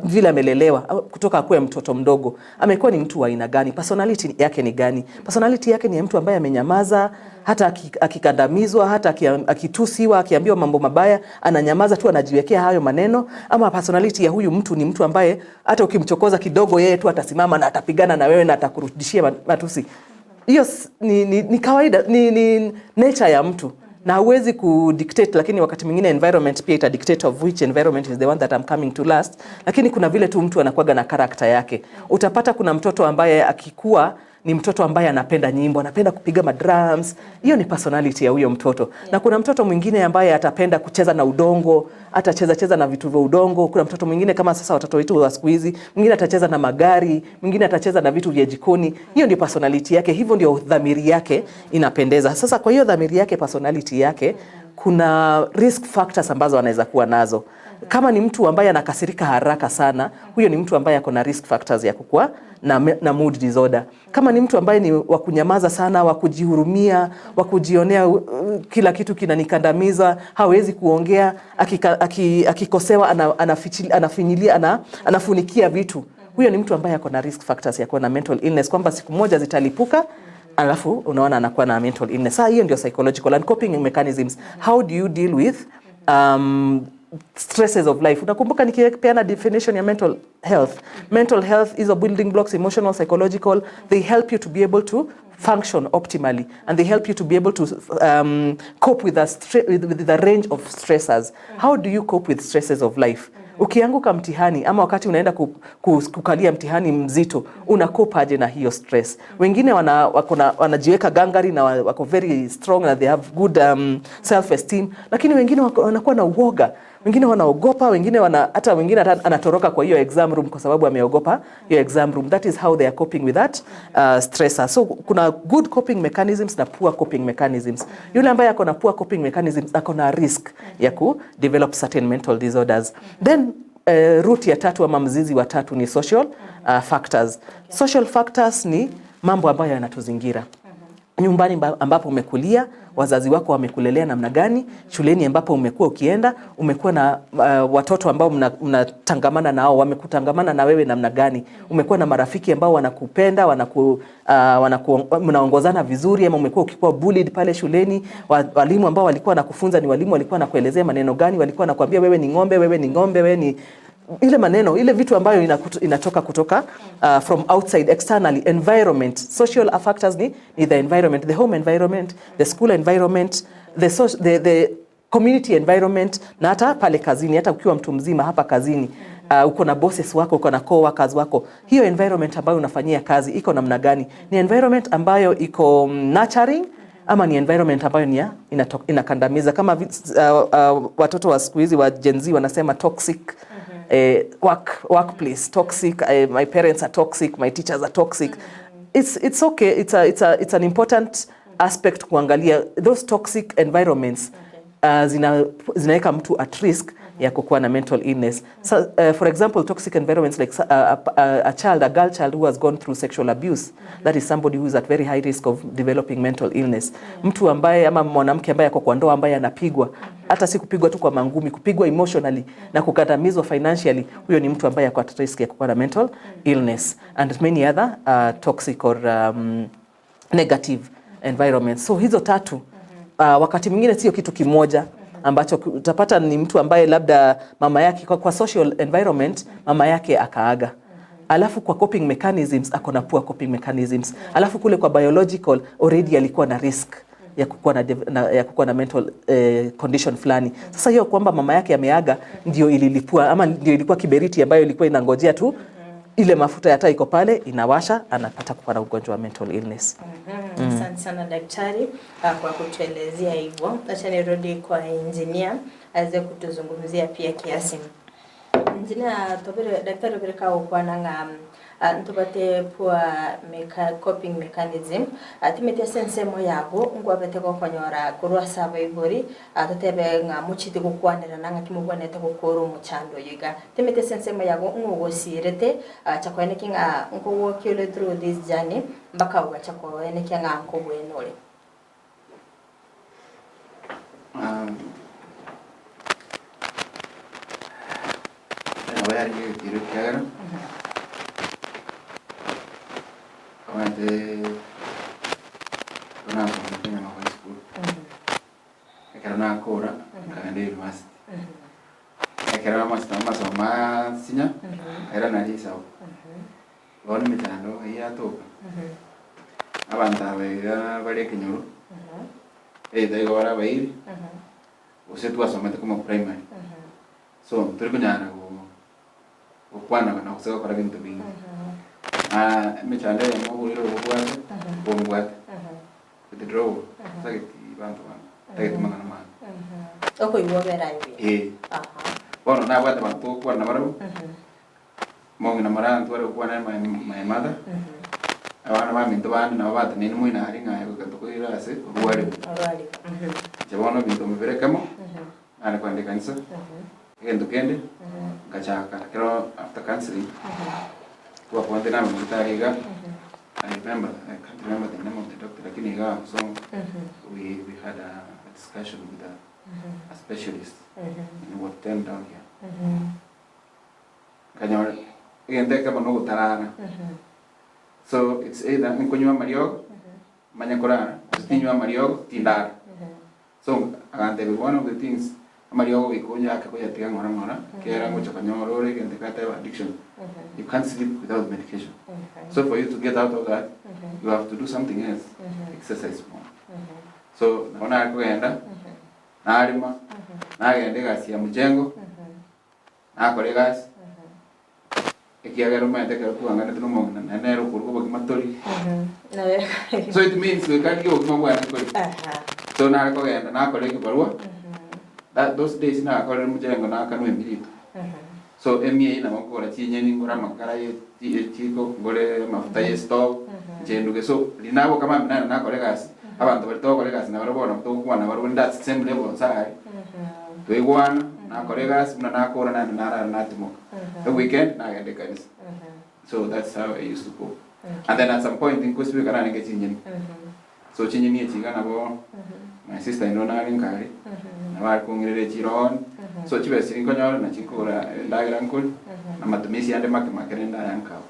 vile amelelewa kutoka akuwe mtoto mdogo, amekuwa ni mtu wa aina gani? Personality yake ni gani? Personality yake ni ya mtu ambaye amenyamaza, hata akikandamizwa, hata akitusiwa, akiambiwa mambo mabaya, ananyamaza tu, anajiwekea hayo maneno. Ama personality ya huyu mtu ni mtu ambaye hata ukimchokoza kidogo, yeye tu atasimama na atapigana na wewe na atakurudishia matusi. Hiyo ni kawaida, ni nature ya mtu na huwezi kudictate, lakini wakati mwingine environment pia ita dictate, of which environment is the one that I'm coming to last. Lakini kuna vile tu mtu anakuwaga na character yake. Utapata kuna mtoto ambaye akikua ni mtoto ambaye anapenda nyimbo, anapenda kupiga madrums. Hiyo ni personality ya huyo mtoto. Na kuna mtoto mwingine ambaye atapenda kucheza na udongo, atacheza cheza na vitu vya udongo. Kuna mtoto mwingine, kama sasa watoto wetu wa siku hizi, mwingine atacheza na magari, mwingine atacheza na vitu vya jikoni. Hiyo ndio personality yake, hivyo ndio dhamiri yake inapendeza. Sasa kwa hiyo dhamiri yake, personality yake, kuna risk factors ambazo anaweza kuwa nazo. Kama ni mtu ambaye anakasirika haraka sana, huyo ni mtu ambaye ako na risk factors ya kukua na mood disorder. Kama ni mtu ambaye ni wa kunyamaza sana, wa kujihurumia, wa kujionea, kila kitu kinanikandamiza, hawezi kuongea, akikosewa anafinyilia, anafunikia vitu. Huyo ni mtu ambaye ako na risk factors ya kuwa na mental illness, kwamba siku moja zitalipuka, alafu unaona anakuwa na mental illness. Sasa hiyo ndio psychological. And coping mechanisms. How do you deal with stresses of life? Unakumbuka nikipeana definition ya mental health. Mental health is a building blocks, emotional, psychological. They help you to be able to function optimally and they help you to be able to cope with the range of stressors. How do you cope with stresses of life? Ukianguka mtihani ama wakati unaenda kukalia mtihani mzito, unacope aje na hiyo stress? Wengine wanajiweka gangari na wako very strong na they have good self esteem, lakini wengine wanakuwa na uoga, wengine wanaogopa, wengine hata wengine hata anatoroka kwa hiyo exam room kwa sababu ameogopa hiyo exam room. That is how they are coping with that stressor. So kuna good coping mechanisms na poor coping mechanisms. Yule ambaye ako na poor coping mechanisms ako na risk ya ku develop certain mental disorders. Then root ya tatu ama mzizi wa tatu ni social factors. Social factors ni mambo ambayo yanatuzingira. Nyumbani ambapo umekulia, wazazi wako wamekulelea namna gani, shuleni ambapo umekuwa ukienda, umekuwa na watoto ambao mnatangamana nao, wamekutangamana na wewe namna gani, umekuwa na marafiki ambao wanakupenda, mnaongozana vizuri, ama umekuwa ukikuwa bullied pale shuleni, walimu ambao walikuwa wanakufunza ni walimu walikuwa wanakuelezea maneno gani, walikuwa wanakuambia wewe ni ng'ombe, wewe ni ng'ombe, wewe ni ile maneno, ile vitu ambayo inatoka kutoka from outside, externally environment. Social factors ni the environment, the home environment, the school environment, the community environment, na hata pale kazini. Hata ukiwa mtu mzima hapa kazini, uko na bosses wako, uko na co-workers wako, hiyo environment ambayo unafanyia kazi iko namna gani? Ni environment ambayo iko nurturing ama ni environment ambayo ni ya inakandamiza, kama watoto wa siku hizi wa Gen Z wanasema toxic workplace toxic, my parents are toxic, my teachers are toxic. It's okay, it's an important aspect kuangalia those toxic environments. Zinaweka mtu at risk ya kukuwa na mental illness. So, for example, toxic environments like a child, a girl child who has gone through sexual abuse, that is somebody who is at very high risk of developing mental illness. Mtu ambaye, ama mwanamke ambaye ako kwa ndoa ambaye anapigwa, hata si kupigwa tu kwa mangumi, kupigwa emotionally na kukandamizwa financially, huyo ni mtu ambaye ako at risk ya kukuwa na mental illness and many other toxic or negative environments. So hizo tatu, wakati mwingine sio kitu kimoja ambacho utapata ni mtu ambaye labda mama yake kwa social environment mama yake akaaga, alafu kwa coping mechanisms ako na poor coping mechanisms, alafu kule kwa biological already alikuwa na risk ya kukuwa na mental condition fulani. Sasa hiyo kwamba mama yake ameaga ndio ililipua ama ndio ilikuwa kiberiti ambayo ilikuwa inangojea tu ile mafuta ya taa iko pale inawasha, anapata kuwa na ugonjwa wa mental illness. Asante sana daktari kwa kutuelezea hivyo. Acha nirudi kwa engineer aweze kutuzungumzia pia kiasi. Engineer, tobere daktari obere ka okwana ng'a ntobate poor coping mechanism, timete sensemo yabo ngwabete gokonyora korwa ase abaibori, totebe ng'a mochiti gokwanera na ng'aki mobwanete gokora omochando oyo iga timete sensemo yabo ng'ogosirete chakoeneki ng'a nkogwokiore through this journey mpaka ugacha koenekia ng'a nkobwenore. Nabo yarenge gĩtiro kĩagera omanyete nasomete nyama high school, ekero nakora nkagenda university, ekero amasoma sinya era nari isabo bono emechando eyatoka abantu aba iga bari ekenyoro either igo bare abairi gose twasomete kuma primary, so turi kunyara gokwana na gose gokora bintu bingi. Emechando eyemo oborire obobwate bombwate withdraw tageti bantu bana tageti mang'ana mange. Okoigwa bera ibi. Eh. Bono nabwate bantu togokwana barabwo mong'ina marantu bare gokwana my mother, abana baminto bande nabo batenene moino aria ng'a goika tokoira ase orwarigo. Orwarigo. Inche bono ebinto mbiberekemo nare kwenda ekanisa, egento kende nkachaka ekero after counseling twakwante nabe daktari iga. I remember, I can't remember the name of the doctor, lakini iga so we had a discussion with a specialist in Ward 10 down here. Kanyora egento ekemo nogotarara, so it's either nkonywa amariogo manye korara gose tinywa amariogo tindara. So agantebia one of the things, amariogo goika onyake koyatiga ng'ora ng'ora kera ngocha kanyora ore egento gateba addiction. You can't sleep without medication, so for you to get out of that you have to do something else, exercise more. So nabo nakogenda narima nagenda egasi ya mjengo nakora egasi ekiagera omanyete ekero twanganete na omong'ina naende nere okoruga obogima tori. So it means goika rigia obogima bwane kori. So nare kogenda nakora ekibarua that those days nakorire mjengo nakanwa emirito. So emia nabo nkogora chinyeni, ngore amakara ya echiko, ngore amafuta ya stove nchenduge. So rinaboka mambia nare nakora egasi, abanto baria togokora egasi nabo bono togokwana barobwo ndi at same level nsa twaigwana nakora egasi buna nakora naende narara natimoka. The weekend nagenda ekanisa. So that's how I used to go. And then at some point nkosibika narenge chinyeni. So chinyini echiga nabo my sister in law nari nkari nabari chiron so chibesa nkonyora na chinkogora ndagira nkori na matumizi ande make make ndaya nkao.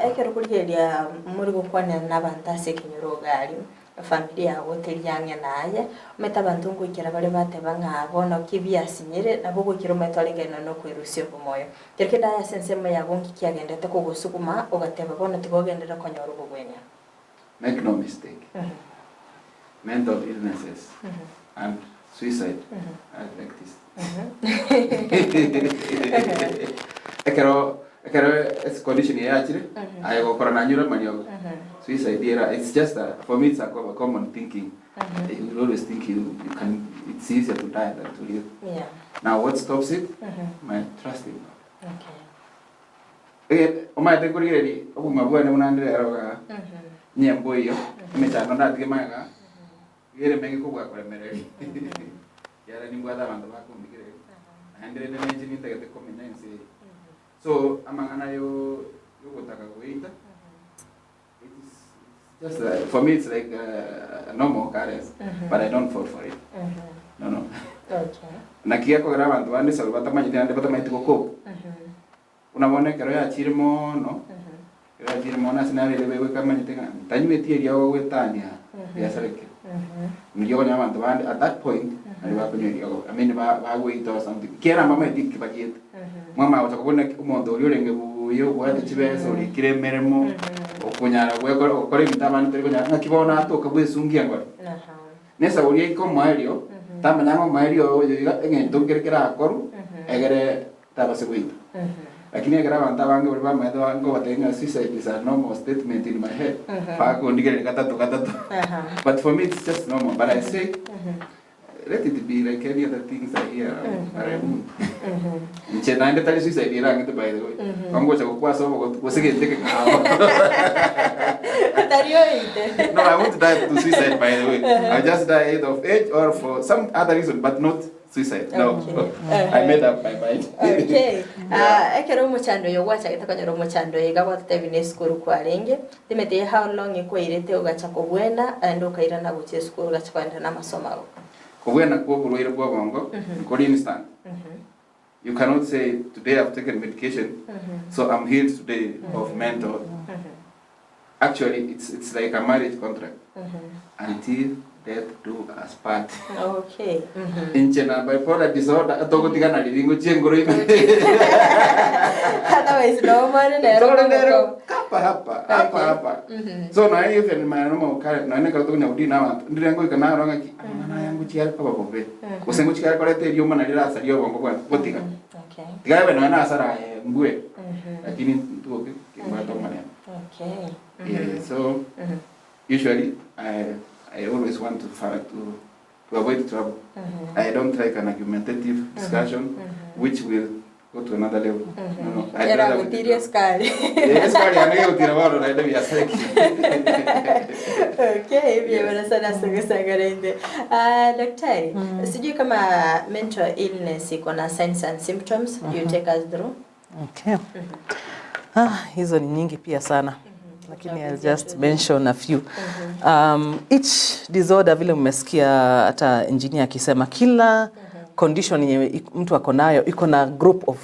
Ekero kurigeria muri gukwanira n'abantu ase ekenyoro gari familia yago teriang'e naye omete abantu ngoikera bare bateba ng'a bono kibiasinyire nabo goikera omete orengene nokwerusia obomoyo kero kende ase ensemo yago nki kiagendete kogosuguma ogateba bono tigogendera konyora obogwenia. Make no mistake, mental illnesses and suicide are like this. Ekero ekero es condition yachire ayo gokora nanyura manyogo suicide era it's just a, for me it's a common thinking. You will always think you can, it's easier to die than to live. Now what stops it? My trust in God. Omaete nkorigereria obogima bwane buna ndire aroga nyembo iyo emechando ndatige maega gere menge kobua koremereria yara nimbwate abanto bakombigereria naende rende nenche nintagete komenya ense eye. So amang'ana yo yogotaka goita it is just like, for me it's like a normal occurrence, but I don't fall for it. No. Naki gekogera abanto bande sababu batamanyete naende batamanyete gokopa unabona ekero yachire mono ekero yachire mono ase narere begwekamanyete ng'a ntanywetie eriogo gwetania riasarekire niryo okonyora abanto bande at that point nari bakonywa eriogo, I mean bagweita or something kera mbamaeti ki bagiete mwama gocha kobona omonto oria orenge buya obwate chibesa orikire emeremo okonyara gwekora gokora ebinto abande tori konyara ng'aki bono atoka bwesungia nkore nesaburi yaika omoerio tamanya ng'a omoerio oyo iga egento nkere kerakorwa egere tabase goita. Lakini ekero abanto abange bari bamaete nkobatebia ng'a suicide is a normal statement in my head bakondigereria gatatu gatatu but for me it's just normal, but I say let it be like any other things I hear around, but I won't. Nche naende tari suicide erangete by the way kongocha gokwasa obogotu gose gente kekao Tari oite. No, I won't die to suicide, by the way. I just die either of age or for some other reason, but not suicide. No. I made up my mind. Okay. Ekero omochando oyo gwachagete konyora omochando oyo iga gwatotebia na esukuru kwarenge timete how long ekwairete ogacha kobwena and okairana gochia esukuru ogacha koenda na amasomo ago. Kobwena kwa oborwaire bwa obongo kori instant. You cannot say today I've taken medication, so I'm healed today of mental. Actually, it's like a marriage contract. Until death do us part. Inche na bipolar disorder atogotigana riringo chiengoro ime. Otherwise no money nero. Tore nero kapa hapa hapa hapa. So na even my normal current na neka tokunya udina abantu ndirengo ikana ronga ki amana yangu chiari kwa bobe. Usengo chiari korete rioma na rira asari obongo bwana gotiga. Tigabe na na asara ngwe. Lakini tuoke kimbato mane. Yeah, so usually I always want to avoid trouble. I don't like an argumentative discussion which will go to another level. No. I'd Era rather gutiria sukari. Eh, sukari anege gutira bado naenda biaseki. Okay, bien sana sana. Daktari, sijui kama mental illness iko na signs and symptoms, you take us through. Okay. Hizo ni nyingi pia sana. Lakini I'll just mention a few. Each disorder vile mmesikia hata engineer akisema kila condition yenye mtu ako nayo iko na group of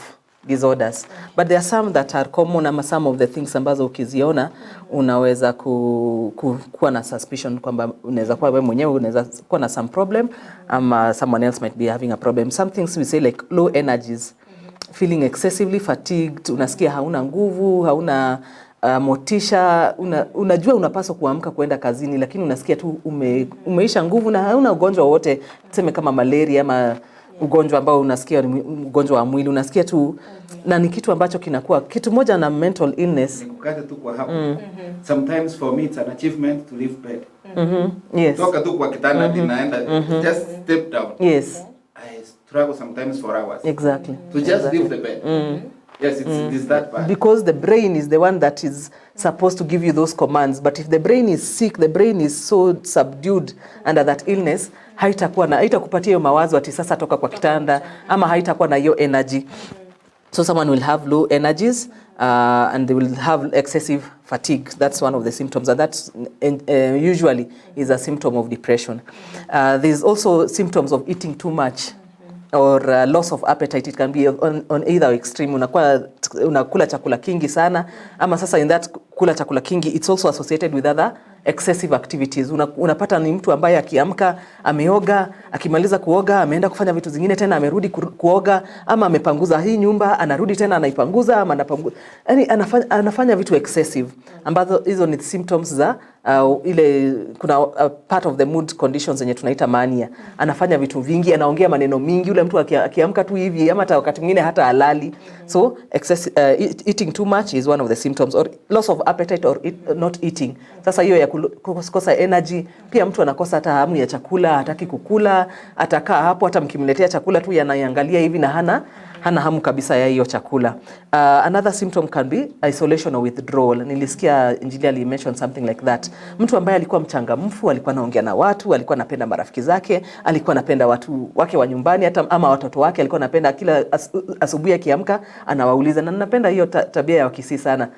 disorders. But there are some that are common ama some of the things ambazo ukiziona unaweza kuwa na suspicion kwamba unaweza kuwa wewe mwenyewe unaweza kuwa na some problem ama someone else might be having a problem. Some things we say like low energies, feeling excessively fatigued, unasikia hauna nguvu, hauna motisha, unajua unapaswa kuamka kuenda kazini lakini unasikia tu umeisha nguvu na hauna ugonjwa wowote, tuseme kama malaria ama ugonjwa ambao unasikia ni ugonjwa wa mwili, unasikia tu na ni kitu ambacho kinakuwa kitu moja na mental illness. Nikukate tu kwa hapo. Sometimes for me it's an achievement to leave bed. Yes. Toka tu kwa kitanda ninaenda just step down. Yes. I struggle sometimes for hours. Exactly. To just leave the bed. Yes, it's that bad. Because the brain is the one that is supposed to give you those commands. But if the brain is sick, the brain is so subdued under that illness, haitakuwa na, haitakupatia hiyo mawazo ati sasa toka kwa kitanda ama haitakuwa na hiyo energy. So someone will have low energies and they will have excessive fatigue. That's one of the symptoms, and that's usually is a symptom of depression. There's also symptoms of eating too much or loss of appetite. It can be on either extreme. Unakuwa unakula chakula kingi sana, ama sasa in that kula chakula kingi, it's also associated with other excessive activities. Unapata ni mtu ambaye akiamka ameoga, akimaliza kuoga ameenda kufanya vitu zingine tena amerudi kuoga, ama amepanguza hii nyumba anarudi tena anaipanguza ama anapanguza, yani anafanya vitu excessive ambazo hizo ni symptoms za ile kuna part of the mood conditions zenye tunaita mania. Anafanya vitu vingi, anaongea maneno mingi. Ule mtu akiamka tu hivi ama hata wakati mwingine hata halali. So eating too much is one of the symptoms, or loss of appetite or not eating. Sasa hiyo ya kukosa energy, pia mtu anakosa hata hamu ya chakula, hataki kukula, atakaa hapo, hata mkimletea chakula tu yanaiangalia hivi na hana hamu kabisa ya hiyo chakula. Another symptom can be isolation or withdrawal. Nilisikia Injinia ali mention something like that. Mtu ambaye alikuwa mchangamfu, alikuwa anaongea na watu, alikuwa anapenda marafiki zake, alikuwa anapenda watu wake wa nyumbani, hata ama watoto wake, alikuwa anapenda kila asubuhi akiamka anawauliza, na ninapenda hiyo tabia ya Wakisii sana,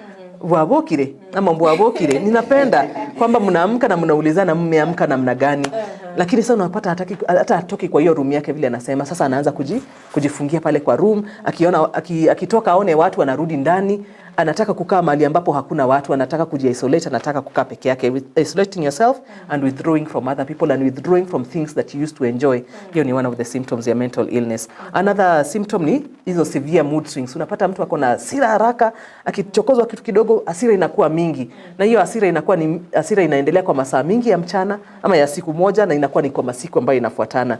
"Bwabokire" ama "Mbwabokire." Ninapenda kwamba mnaamka na mnaulizana mmeamka namna gani. Lakini sasa unapata hataki, hata hatoki kwa hiyo room yake vile anasema. Sasa anaanza kujifungia pale kwa room, akiona akitoka aone watu anarudi ndani, anataka kukaa mahali ambapo hakuna watu, anataka kuji-isolate, anataka kukaa peke yake. Isolating yourself and withdrawing from other people and withdrawing from things that you used to enjoy. Hiyo ni one of the symptoms ya mental illness. Another symptom ni hizo severe mood swings. Unapata mtu ako na hasira haraka, akichokozwa kitu kidogo hasira inakuwa mingi, na hiyo hasira inakuwa ni hasira inaendelea kwa masaa mingi ya mchana ama ya siku moja, na inakuwa ni kwa masiku ambayo inafuatana.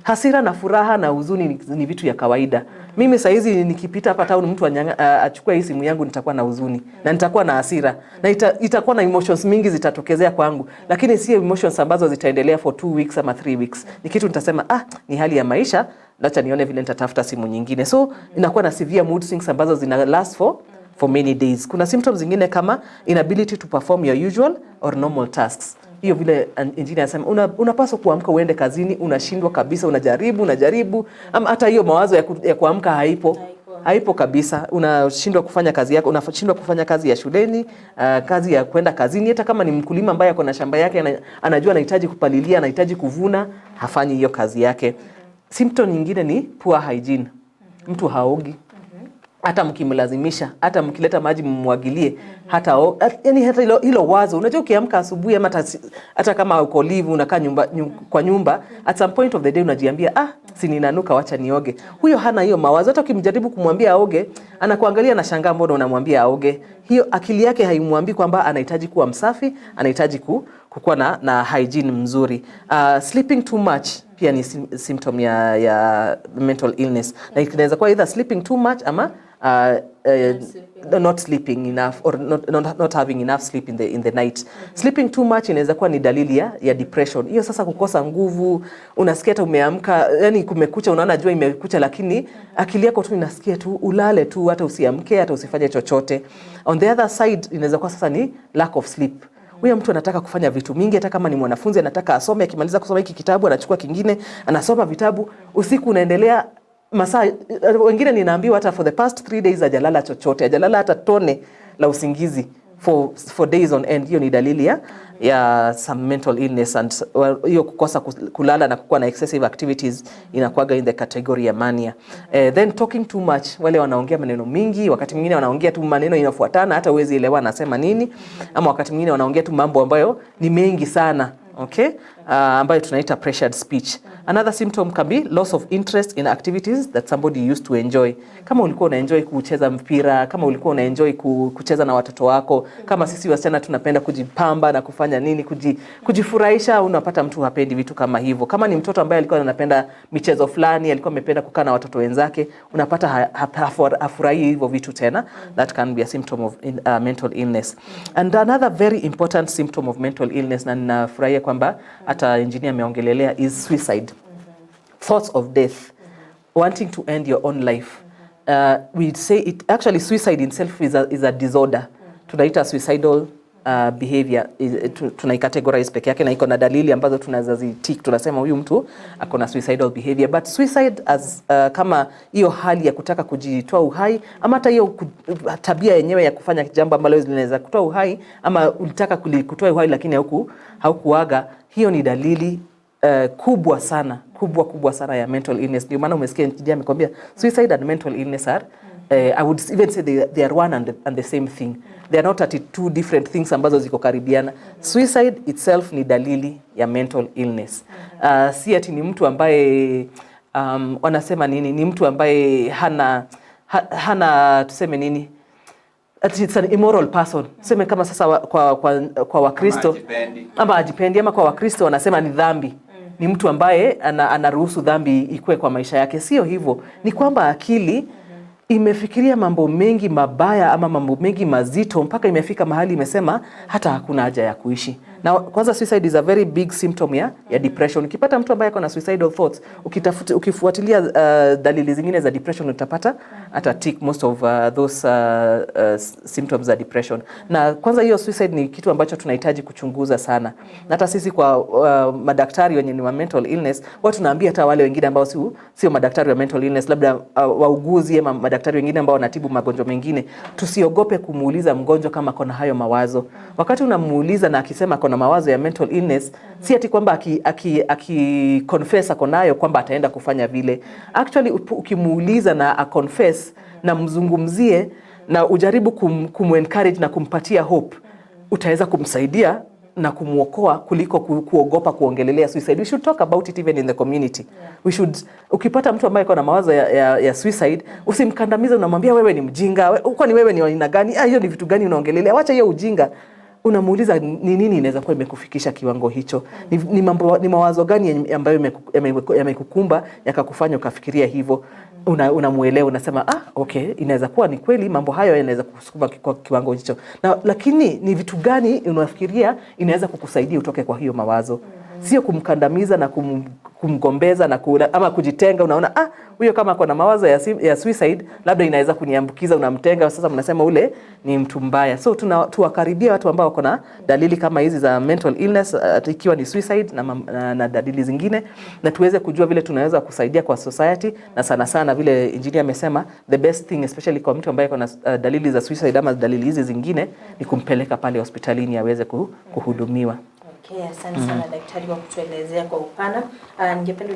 Hasira na furaha na huzuni ni vitu ya kawaida. Mimi saizi nikipita hapa town mtu achukue hii simu yangu, nitakuwa na huzuni na nitakuwa na hasira na itakuwa na emotions mingi zitatokezea kwangu, lakini si emotions ambazo zitaendelea for 2 weeks ama 3 weeks. Ni kitu nitasema, "Ah, ni hali ya maisha, acha nione vile nitatafuta simu nyingine." So inakuwa na severe mood swings ambazo zina last for many days. Kuna symptoms zingine kama inability to perform your usual or normal tasks. Hiyo vile engineer anasema unapaswa kuamka uende kazini, unashindwa kabisa, unajaribu unajaribu, ama hata hiyo mawazo ya kuamka haipo haipo kabisa. Unashindwa kufanya kazi yako, unashindwa kufanya kazi ya shuleni, kazi ya kwenda kazini. Hata kama ni mkulima ambaye ako na shamba yake, anajua anahitaji kupalilia, anahitaji kuvuna, hafanyi hiyo kazi yake. Symptom nyingine ni poor hygiene. Mtu haogi hata mkimlazimisha, hata mkileta maji mmwagilie, hata yani hata hilo wazo. Unajua ukiamka asubuhi ama hata kama uko live unakaa kwa nyumba, at some point of the day unajiambia, "Ah, si ninanuka, wacha nioge." Huyo hana hiyo mawazo. Hata ukimjaribu kumwambia aoge, anakuangalia na shangaa, mbona unamwambia aoge? Hiyo akili yake haimwambii kwamba anahitaji kuwa msafi, anahitaji kukuwa na hygiene mzuri. Sleeping too much pia ni symptom ya mental illness, na inaweza kuwa either sleeping too much ama not sleeping enough or not having enough sleep in the night. Sleeping too much inaweza kuwa ni dalili ya depression. Hiyo sasa kukosa nguvu, unasikia hata umeamka, yani kumekucha, unaona jua imekucha, lakini akili yako tu inasikia tu ulale tu, hata usiamke, hata usifanye chochote. On the other side inaweza kuwa sasa ni lack of sleep. Huyo mtu anataka kufanya vitu mingi, hata kama ni mwanafunzi anataka asome, akimaliza kusoma hiki kitabu anachukua kingine, anasoma vitabu, usiku unaendelea masaa. Wengine ninaambiwa hata for the past 3 days hajalala chochote, hajalala hata tone la usingizi for days on end. Hiyo ni dalili ya some mental illness and, well, hiyo kukosa kulala na kukuwa na excessive activities inakuwaga in the category ya mania. Then talking too much, wale wanaongea maneno mingi, wakati mwingine wanaongea tu maneno inafuatana, hata huwezi elewa anasema nini, ama wakati mwingine wanaongea tu mambo ambayo ni mengi sana, okay? Ambayo tunaita pressured speech. Another symptom can be loss of interest in activities that somebody used to enjoy. Kama ulikuwa unaenjoy kucheza mpira, kama ulikuwa unaenjoy kucheza na watoto wako, kama sisi wasichana tunapenda kujipamba na kufanya nini, kujifurahisha, unapata mtu hapendi vitu kama hivyo. Kama ni mtoto ambaye alikuwa anapenda michezo fulani, alikuwa amependa kukaa na watoto wenzake, unapata hafurahii hivyo vitu tena. That can be a symptom of mental illness. And another very important symptom of mental illness, na ninafurahia kwamba hata engineer ameongelelea, is suicide. Thoughts of death, wanting to end your own life. We say it actually, suicide itself is a disorder. Tunaita suicidal behavior tunaicategorize peke yake na iko na dalili ambazo tunaweza zitick, tunasema huyu mtu ako na suicidal behavior. But suicide as kama hiyo hali ya kutaka kujitoa uhai ama hata hiyo tabia yenyewe ya kufanya jambo ambalo linaweza kutoa uhai ama ulitaka kutoa uhai lakini haukuaga, hiyo ni dalili kubwa sana, kubwa kubwa sana ya mental illness. Ndio maana umesikia Njidi amekwambia suicide and mental illness are I would even say they are one and the same thing. They are not at two different things ambazo ziko karibiana. Suicide itself ni dalili ya mental illness. Si ati ni mtu ambaye wanasema nini, ni mtu ambaye hana tuseme nini, ati it's an immoral person. Tuseme kama sasa kwa Wakristo Ama hajipendi. Ama ajipendi, ama kwa Wakristo wanasema ni dhambi, ni mtu ambaye anaruhusu dhambi ikue kwa maisha yake. Sio hivyo, ni kwamba akili imefikiria mambo mengi mabaya ama mambo mengi mazito mpaka imefika mahali imesema hata hakuna haja ya kuishi. Na kwanza suicide is a very big symptom ya depression. Ukipata mtu ambaye ako na suicidal thoughts, ukitafuta, ukifuatilia dalili zingine za depression, utapata ata tick most of those symptoms za depression. Na kwanza hiyo suicide ni kitu ambacho tunahitaji kuchunguza sana. Na hata sisi kwa madaktari wenye ni wa mental illness, watu tunaambia hata wale wengine ambao sio madaktari wa mental illness, labda wauguzi ama madaktari wengine ambao wanatibu magonjwa mengine, tusiogope kumuuliza mgonjwa kama kona hayo mawazo. Wakati unamuuliza na akisema kona mawazo ya mental illness, si ati kwamba aki confess ako nayo kwamba ataenda kufanya vile. Actually, ukimuuliza na a confess na mzungumzie na ujaribu kumu encourage na kumpatia hope, utaweza kumsaidia na kumwokoa kuliko kuogopa kuongelelea suicide. We should talk about it even in the community. We should, ukipata mtu ambaye ako na mawazo ya suicide, usimkandamize, unamwambia, "Wewe ni mjinga, kwani wewe ni aina gani? Ah, hiyo ni vitu gani unaongelelea? Wacha hiyo ujinga." Unamuuliza ni nini inaweza kuwa imekufikisha kiwango hicho, ni mawazo gani ambayo yamekukumba yakakufanya ukafikiria hivyo. Unamuelewa, unasema, "Ah, okay, inaweza kuwa ni kweli mambo hayo yanaweza kusukuma kwa kiwango hicho, na lakini ni vitu gani unafikiria inaweza kukusaidia utoke kwa hiyo mawazo?" Sio kumkandamiza na kumgombeza ama kujitenga. Unaona, "Ah, huyo kama ako na mawazo ya suicide, labda inaweza kuniambukiza." Unamtenga, sasa mnasema ule ni mtu mbaya. So tuwakaribia watu ambao wako na dalili kama hizi za mental illness, ikiwa ni suicide na dalili zingine, na tuweze kujua vile tunaweza kusaidia kwa society, na sana sana vile engineer amesema, the best thing, especially kwa mtu ambaye ako na dalili za suicide ama dalili hizi zingine, ni kumpeleka pale hospitalini aweze kuhudumiwa. Okay, asante sana daktari kwa kutuelezea kwa upana. Ningependa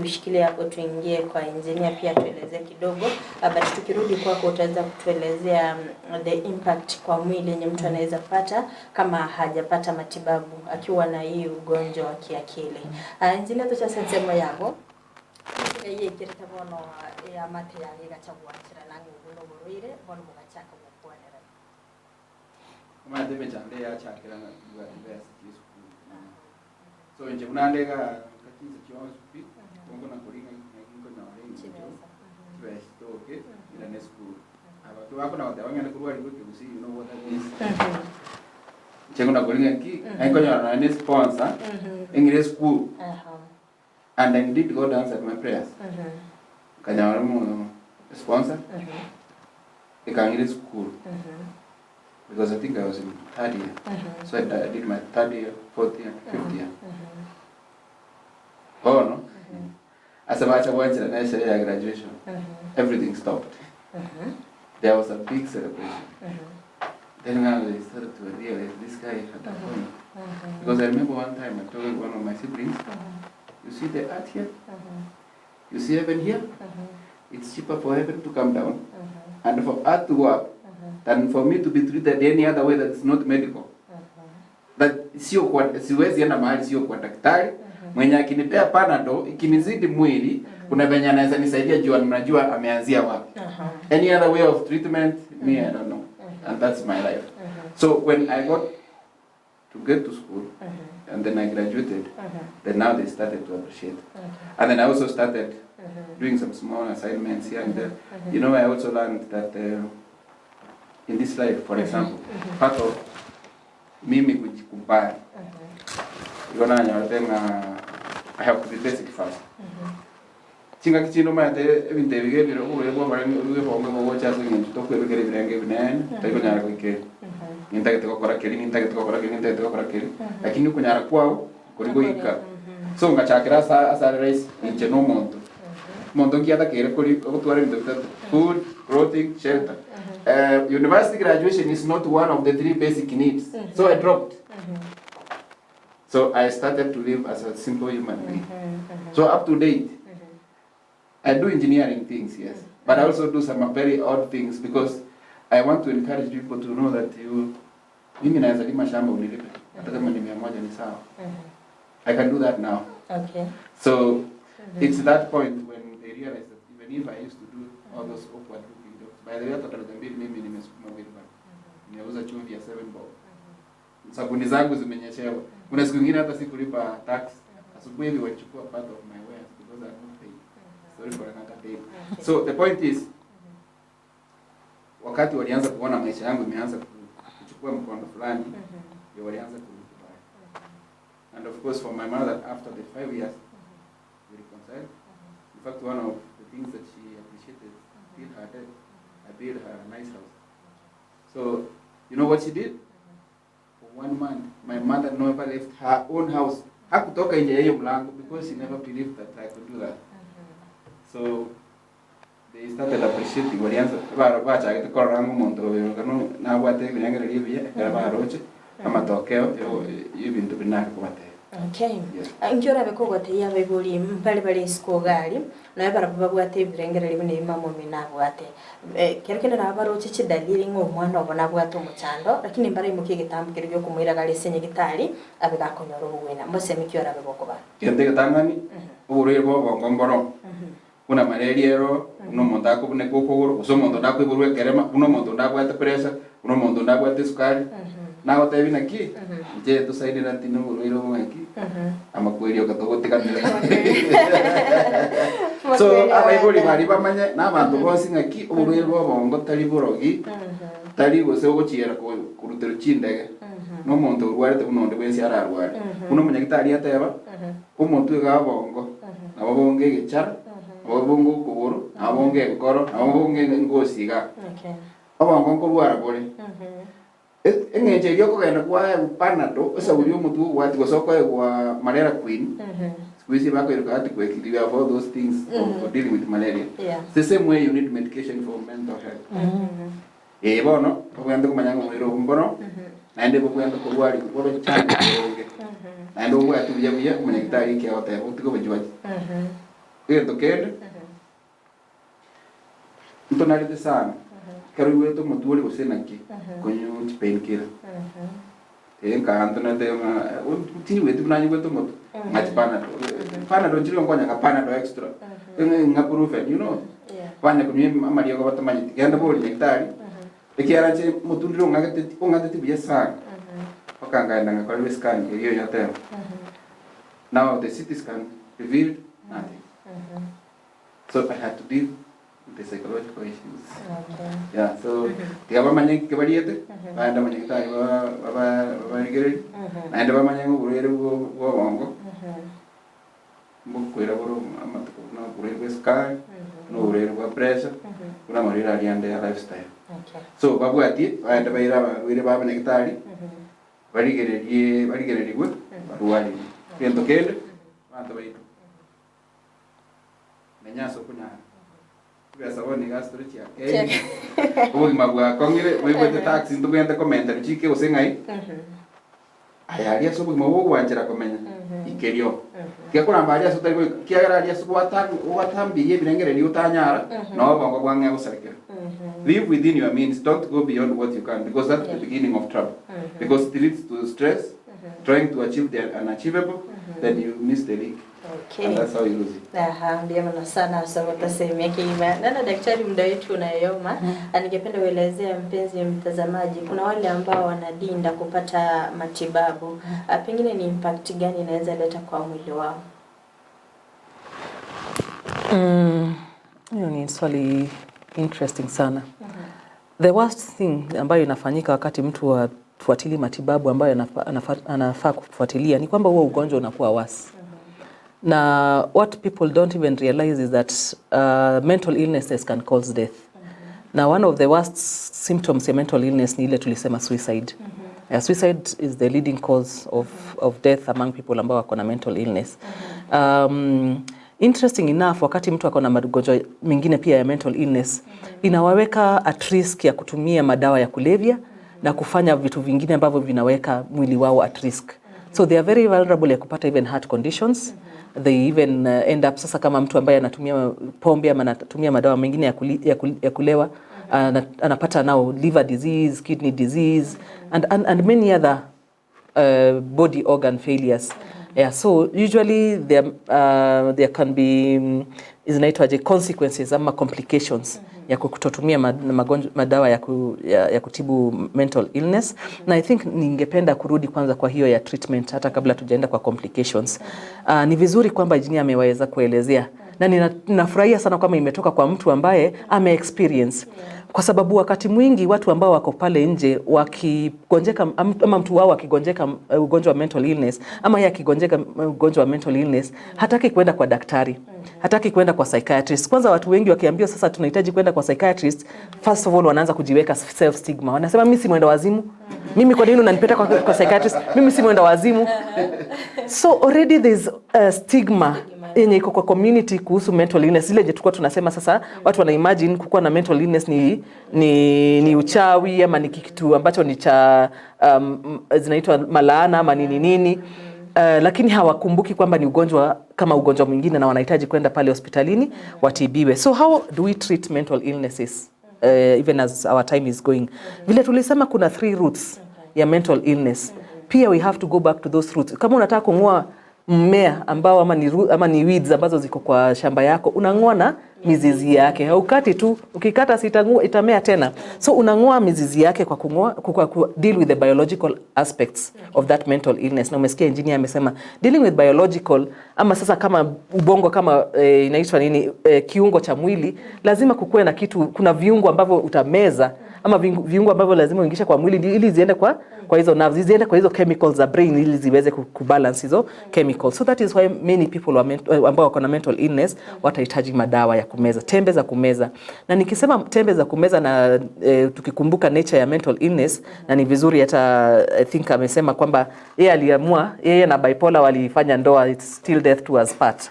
ushikilie hapo tuingie kwa engineer pia tuelezee kidogo. But tukirudi kwako utaweza kutuelezea the impact kwa mwili yenye mtu anaweza pata kama hajapata matibabu akiwa na hii ugonjwa wa kiakili. Engineer, tucha nsemo yabo yekirite bono ya mate yage gachagwachira nange ubuno burwire bono mugachaka gukwanera. Omanyete emechando eyachakera ng'a university esukuru, so inche buna ndega kachinse chionsi pi kongo nakoringa nkonyora eng'encho chibesa chitoke ira na esukuru abaki bako nagoteba ng'ende korwari bwa ekegusii, you know what that means. Inche ngonakoringa ki naikonyora nonye na sponsor eng'ire esukuru. And indeed God answered my prayers, kanyora mo sponsor ikang'ira esukuru, because I think I was in third year. So I did my third year, fourth year, fifth year. Oh no. Asa bacha gwanchira na sherehe ya graduation. Everything stopped. There was a big celebration. Then now they started to realize this guy had a point. Because I remember one time I told one of my siblings, "You see the earth here? You see heaven here? It's cheaper for heaven to come down and for earth to go up than for me to be treated any other way that is not medical." That sio kwa, siwezi enda mahali sio kwa daktari mwenye akinipea Panadol ikinizidi mwili, kuna venye anaweza nisaidia juu mnajua ameanzia wapi. Any other way of treatment, me, I don't know. And that's my life. So when I got to get to school and then I graduated, then now they started to appreciate. And then I also started doing some small assignments here and there. I also learned that in this life, for example, part of mimi kujikubali, iko nanyorete ng'a I have to be basic first. Chinga kichino maete ebinto ebi gebire oburuge bwa barenge oruge bonge bogocha ase eng'encho tokwebekera ebirenge ebinene toikonyara goikera. Nintagete gokora keri, nintagete gokora keri, nintagete gokora keri, lakini okunyara kwao kori goika. So ngachakera asa ase rahisi, inche na omonto, omonto nkiatakere kori gotwara ebinto bitato: food, clothing, shelter. University graduation is not one of the three basic needs, so I dropped. So I started to live as a simple human being. So up to date, I do engineering things, yes, but I also do some very odd things because I want to encourage people to know that you, mimi naweza lima shamba unilipe hata kama ni 100 ni sawa. I can do that now. So it's that point when they realize that even if I used to do all those awkward looking jobs, by the way, hata daraja mbili mimi nimesukuma wheelbarrow. Nimeuza chumvi ya 7 bob. Sabuni zangu zimenyeshewa. Kuna siku nyingine hata sikulipa tax. Asubuhi hivi walichukua part of my wares because I not paid. Sorry for another day. So the point is, wakati walianza kuona maisha yangu imeanza kuchukua mkondo fulani, ndio walianza kunikubali. And of course for my mother, after the 5 years, we reconciled. In fact, one of the things that she appreciated till her death, I built her a nice house. So, you know what she did? For one month, my mother never left her own house. Hakutoka nje ya hiyo mlango because she never believed that I could do that. So they started appreciating, walianza bachagete korora ng'o omonto oyo kano nabwate ebirengererio ebiya ekero baroche amatokeo y'ebinto binare kobatebia. Yes. Nkiora bekogoteia abaibori mpare bare isiko gari naye barabwo babwate ebirengererio buna ebimamo nabwate. Kero kende nabo baroche chidalili ng'a omwana obo nabwate omochando, lakini mbaraimokia egetambo keria giokomoira gari ase nyagitari abe gakonyora obogwena mbosemi ki orabe gokoba? Gento egetang'ani, oborwaire bwa obongo mboro buna malaria ero, buna omonto akobuneka okogoro, gose omonto ndakoiborwa ekerema, buna omonto ndabwate pressure, buna omonto ndabwate esukari. Nagotebi naki inche tusaidira nti na oborwaire obong'aki amakweri okatogotiganera. So abaibori bari bamanye na abanto bonsi ng'aki oborwaire bwa obongo tari borogi, tari gose ogochiera korutera chindege, na omonto orwarete buna onde bwensi ararware. Buna omonyagitari ateba, omonto iga obongo nabo bonge egechara, nabo bonge okogoro, nabo bonge enkoro, nabo bonge engosi iga. Obongo nkorwara bore. Eng'encho eria okogenda kwaegwa Panado esauri omotwe ogwati, gose okoegwa malaria queen, siku hizi bakoiruka ati kwekiri, we have all those things for dealing with malaria. The same way you need medication for mental health. Bono obwende kumanya ng'a omorero obo mbono naende bobwende korwari bobe chande boronge naende obwate buya buya omonyagitari ekiagoteba otige obochwachi. Egento kende ntonarete sana, ekero oigwete omotwe ore gose naki, konywa chipainkiller. Nka ntonarete ng'a tinigweti buna nyigwete omotwe ng'a chipanado, Panado nchiri nkonya ng'a Panado extra, ng'a Brufen. Banya kunywa amariogo batamanyeti, genda bori nyagitari ekiara nche motundire ong'agete ong'atete buya sana mpaka ngaenda ngakorerwa scan erio yateba. Now the CT scan revealed nothing, so I had to deal with the psychological issues. Yeah, so tiga bamanye kebariete, baenda manyagitari babarigereri naende bamanye ng'a oborwaire bwa obongo mbokwera boro amatuko na oborwaire bwa esukari na oborwaire bwa pressure, buna amarwaire aria ande ya lifestyle. So babwatie baende baire abarwaire ba abanyagitari barigererie barigererigwe barwarire. Gento kende, abanto baito, menya ase okonyara chibesa bono iga ase tore chiakei, obogima bwakong'ire oibwete tax ntobwente komenta chike gose ng'ai aya aria ase obogima bogwanchera komenya ikerio tigakoramba aria ase otari goika kiagera aria ase gwatambirie ebirengererio otanyara no obongo bwang'ea gosarekera. Live within your means. Don't go beyond what you can, because that's the beginning of trouble, because it leads to stress, trying to achieve the unachievable, then you miss the league and that's how you lose it. Aha, ndio maana sana sababu sehemu yake ima. Nana daktari, muda wetu unayoyoma. Ningependa uelezea mpenzi mtazamaji, kuna wale ambao wanadinda kupata matibabu. Pengine ni impact gani inaweza leta kwa mwili wao? Hiyo ni swali interesting sana. The worst thing ambayo inafanyika wakati mtu hafuatili matibabu ambayo anafaa kufuatilia ni kwamba huo ugonjwa unakuwa worse. Na what people don't even realize is that mental illnesses can cause death. Na one of the worst symptoms ya mental illness ni ile tulisema suicide. Suicide is the leading cause of death among people ambao wako na mental illness. Interesting enough, wakati mtu ako na magonjwa mengine pia ya mental illness, inawaweka at risk ya kutumia madawa ya kulevya na kufanya vitu vingine ambavyo vinaweka mwili wao at risk. So they are very vulnerable ya kupata even heart conditions. They even end up, sasa kama mtu ambaye anatumia pombe ama anatumia madawa mengine ya kulewa, anapata now liver disease, kidney disease and many other body organ failures. Yeah, so usually there can be zinaitwaje, consequences ama complications ya kutotumia madawa ya kutibu mental illness. Na I think ningependa kurudi kwanza kwa hiyo ya treatment hata kabla tujaenda kwa complications. Ni vizuri kwamba engineer ameweza kuelezea na ninafurahia sana kama imetoka kwa mtu ambaye ame experience, kwa sababu wakati mwingi watu ambao wako pale nje wakigonjeka ama mtu wao akigonjeka ugonjwa wa mental illness ama yeye akigonjeka ugonjwa wa mental illness, hataki kwenda kwa daktari, hataki kwenda kwa psychiatrist. Kwanza watu wengi wakiambiwa sasa tunahitaji kwenda kwa psychiatrist, first of all wanaanza kujiweka self stigma, wanasema, "Mimi si mwenda wazimu, mimi kwa nini unanipeleka kwa psychiatrist? Mimi si mwenda wazimu." So already there's a stigma yenye iko kwa community kuhusu mental illness, ile tulikuwa tunasema sasa watu wana imagine kukuwa na mental illness ni uchawi ama ni kitu ambacho ni cha zinaitwa malaana ama nini nini. Lakini hawakumbuki kwamba ni ugonjwa kama ugonjwa mwingine na wanahitaji kwenda pale hospitalini watibiwe. So how do we treat mental illnesses, even as our time is going? Vile tulisema kuna three roots ya mental illness. Pia we have to go back to those roots. Kama unataka kung'oa mmea ambao ama ni weeds ambazo ziko kwa shamba yako, unang'oa na mizizi yake. Haukati tu, ukikata si itamea tena. So unang'oa mizizi yake kwa kung'oa, kwa ku deal with the biological aspects of that mental illness. Na umesikia engineer amesema dealing with biological, ama sasa kama ubongo, kama inaitwa nini, kiungo cha mwili, lazima kukuwe na kitu, kuna viungo ambavyo utameza ama viungo ambavyo lazima uingishe kwa mwili ili ziende kwa hizo nerves, ziende kwa hizo chemicals za brain ili ziweze kubalance hizo chemicals. So that is why many people ambao wako na mental illness watahitaji madawa ya kumeza, tembe za kumeza. Na nikisema tembe za kumeza na tukikumbuka nature ya mental illness, na ni vizuri hata I think amesema kwamba yeye aliamua, yeye na bipolar walifanya ndoa, it's still death to us part.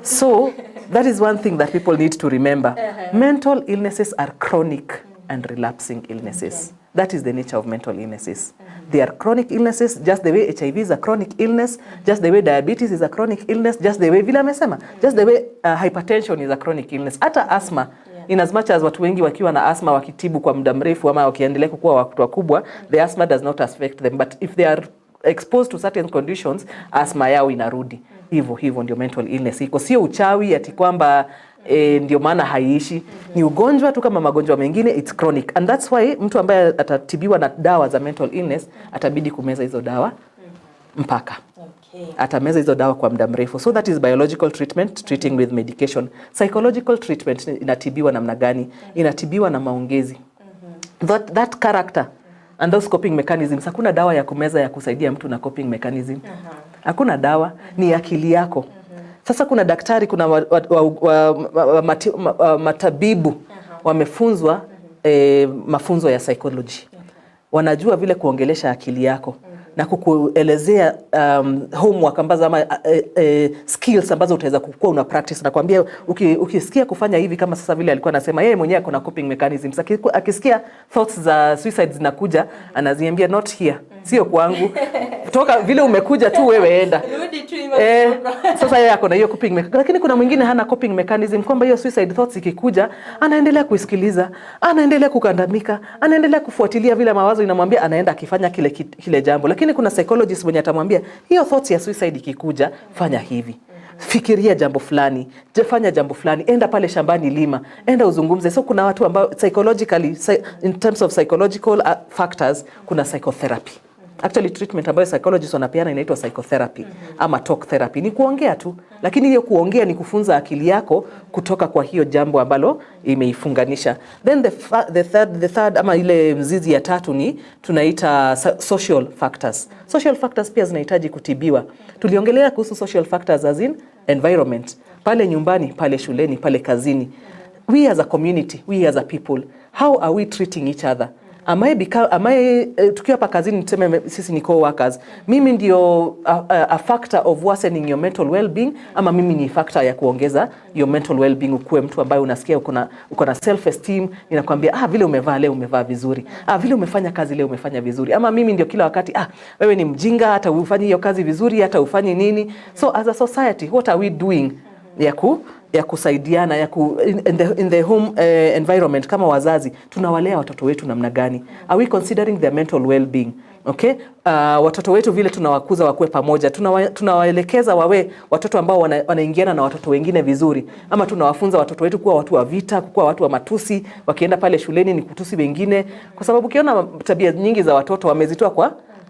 So that is one thing that people need to remember. Mental illnesses are chronic and relapsing illnesses. That is the nature of mental illnesses. They are chronic illnesses, just the way HIV is a chronic illness, just the way diabetes is a chronic illness, just the way vile amesema, just the way hypertension is a chronic illness. Hata asthma, in as much as watu wengi wakiwa na asthma wakitibu kwa muda mrefu ama wakiendelea kukuwa watu wakubwa, the asthma does not affect them, but if they are exposed to certain conditions, asthma yao inarudi. Hivyo hivyo ndio mental illness iko, sio uchawi ati kwamba ndio maana haiishi. Ni ugonjwa tu kama magonjwa mengine, it's chronic, and that's why mtu ambaye atatibiwa na dawa za mental illness atabidi kumeza hizo dawa mpaka atameza hizo dawa kwa muda mrefu. So that is biological treatment, treating with medication. Psychological treatment inatibiwa namna gani? Inatibiwa na maongezi. That character and those coping mechanisms. Hakuna dawa ya kumeza ya kusaidia mtu na coping mechanism. Hakuna dawa, ni akili yako. Sasa kuna daktari, kuna wa, wa, wa, wa, wa, mati, ma, wa, matabibu wamefunzwa mafunzo ya psychology. Wanajua vile kuongelesha akili yako na kukuelezea homework ambazo ama skills ambazo utaweza kukuwa una practice. Nakwambia ukisikia kufanya hivi, kama sasa vile alikuwa anasema yeye mwenyewe ako na coping mechanisms. Akisikia thoughts za suicide zinakuja, anaziambia, "Not here, sio kwangu, toka vile umekuja tu, wewe enda." Rudi tu hivyo kidogo. Sasa yeye ako na hiyo coping mechanism, lakini kuna mwingine hana coping mechanism, kwamba hiyo suicide thoughts ikikuja anaendelea kuisikiliza, anaendelea kukandamika, anaendelea kufuatilia vile mawazo inamwambia, anaenda akifanya kile jambo. Lakini kuna psychologist mwenye atamwambia hiyo thoughts ya suicide ikikuja, fanya hivi, fikiria jambo fulani, fanya jambo fulani, enda pale shambani lima, enda uzungumze. So kuna watu ambao psychologically, in terms of psychological factors, kuna psychotherapy. Actually, treatment ambayo psychologists wanapeana inaitwa psychotherapy ama talk therapy. Ni kuongea tu, lakini hiyo kuongea ni kufunza akili yako kutoka kwa hiyo jambo ambalo imeifunganisha. Then the third ama ile mzizi ya tatu ni tunaita social factors. Social factors pia zinahitaji kutibiwa. Tuliongelea kuhusu social factors as in environment, pale nyumbani, pale shuleni, pale kazini. We as a community, we as a people, how are we treating each other? Am I become, am I, tukiwa hapa kazini, tuseme sisi ni co-workers, mimi ndio a factor of worsening your mental well-being ama mimi ni factor ya kuongeza your mental well-being, ukuwe mtu ambaye unasikia uko na self esteem, ninakwambia, "Ah, vile umevaa leo umevaa vizuri, ah, vile umefanya kazi leo umefanya vizuri," ama mimi ndio kila wakati, "Ah, wewe ni mjinga, hata ufanyi hiyo kazi vizuri, hata ufanyi nini"? So as a society, what are we doing ya kusaidiana, ya ku, in the home environment? Kama wazazi, tunawalea watoto wetu namna gani? Are we considering their mental well-being? Okay, watoto wetu vile tunawakuza wakuwe pamoja, tunawaelekeza wawe watoto ambao wanaingiana na watoto wengine vizuri, ama tunawafunza watoto wetu kuwa watu wa vita, kuwa watu wa matusi? Wakienda pale shuleni ni kutusi wengine, kwa sababu ukiona tabia nyingi za watoto wamezitoa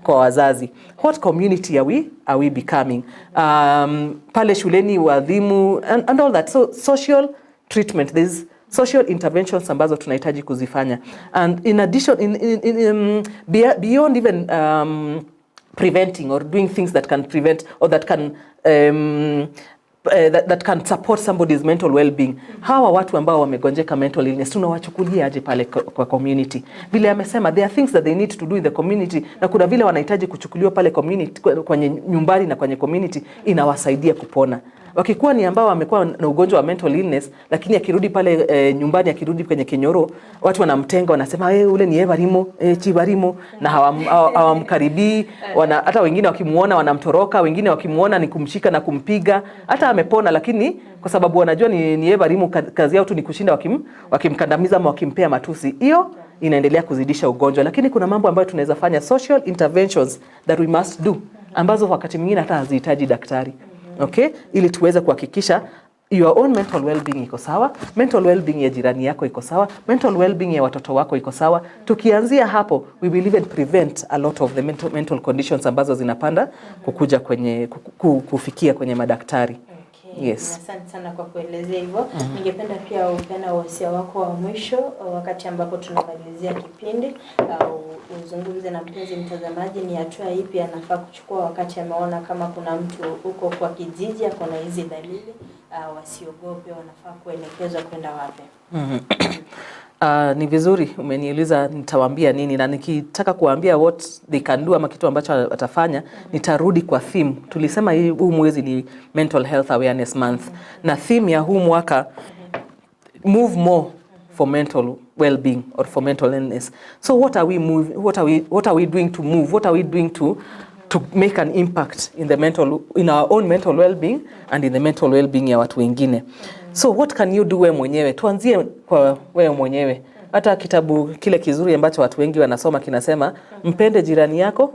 kwa wazazi. What community are we becoming? Pale shuleni, walimu and all that. So social treatment, there's social interventions ambazo tunahitaji kuzifanya. And in addition, beyond even preventing or doing things that can prevent or that can support somebody's mental well-being, hawa watu ambao wamegonjeka mental illness tunawachukulia aje pale kwa community? Vile amesema, there are things that they need to do in the community, na kuna vile wanahitaji kuchukuliwa pale community, kwenye nyumbani na kwenye community, inawasaidia kupona. Wakikuwa ni ambao wamekuwa na ugonjwa wa mental illness, lakini akirudi pale nyumbani, akirudi kwenye kenyoro, watu wanamtenga, wanasema, "Hey, ule ni ebarimo, chibarimo," na hawamkaribii. Hata wengine wakimuona wanamtoroka, wengine wakimuona ni kumshika na kumpiga, hata amepona, lakini kwa sababu wanajua ni ebarimo, kazi yao tu ni kushinda wakimkandamiza ama wakimpea matusi. Hiyo inaendelea kuzidisha ugonjwa. Lakini kuna mambo ambayo tunaweza fanya, social interventions that we must do, ambazo wakati mwingine hata hazihitaji daktari, okay, ili tuweze kuhakikisha your own mental well-being iko sawa, mental well-being ya jirani yako iko sawa, mental well-being ya watoto wako iko sawa. Tukianzia hapo, we will even prevent a lot of the mental conditions ambazo zinapanda kukuja kwenye kufikia kwenye madaktari. Okay. Yes. Asante sana kwa kuelezea hivyo. Ningependa pia upeana wosia wako wa mwisho wakati ambapo tunamalizia kipindi, uzungumze na mpenzi mtazamaji, ni hatua ipi anafaa kuchukua wakati ameona kama kuna mtu huko kwa kijiji ako na hizi dalili, wasiogope, wanafaa kuelekezwa kwenda wapi? Ni vizuri umeniuliza nitawaambia nini, na nikitaka kuwaambia what they can do ama kitu ambacho watafanya, nitarudi kwa theme. Tulisema huu mwezi ni Mental Health Awareness Month, na theme ya huu mwaka, "Move more for mental well-being or for mental illness." So what are we move, what are we doing to move? What are we doing to make an impact in our own mental well-being and in the mental well-being ya watu wengine? So what can you do wewe mwenyewe? Tuanzie kwa wewe mwenyewe. Hata kitabu kile kizuri ambacho watu wengi wanasoma kinasema, "Mpende jirani yako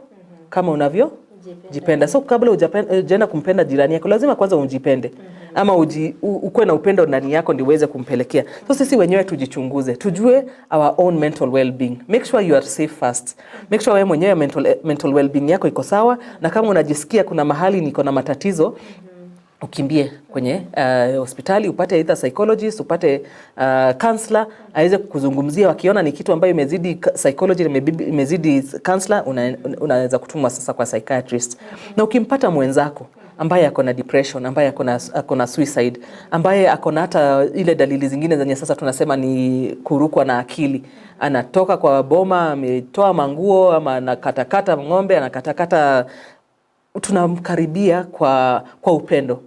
kama unavyo Jipenda. jipenda." So kabla hujaenda kumpenda jirani yako, lazima kwanza ujipende ama ukuwe na upendo ndani yako ndio uweze kumpelekea. So sisi wenyewe tujichunguze, tujue our own mental well-being. Make sure you are safe first. Make sure wewe mwenyewe mental well-being yako iko sawa, na kama unajisikia kuna mahali niko na matatizo, ukimbie kwenye hospitali upate either psychologist, upate counselor aweze kukuzungumzia. Wakiona ni kitu ambayo imezidi psychology, imezidi counselor, unaweza kutumwa sasa kwa psychiatrist. Na ukimpata mwenzako ambaye ako na depression, ambaye ako na suicide, ambaye ako na hata ile dalili zingine zenye sasa tunasema ni kurukwa na akili, anatoka kwa boma ametoa manguo ama anakatakata ng'ombe, anakatakata, tunamkaribia kwa upendo.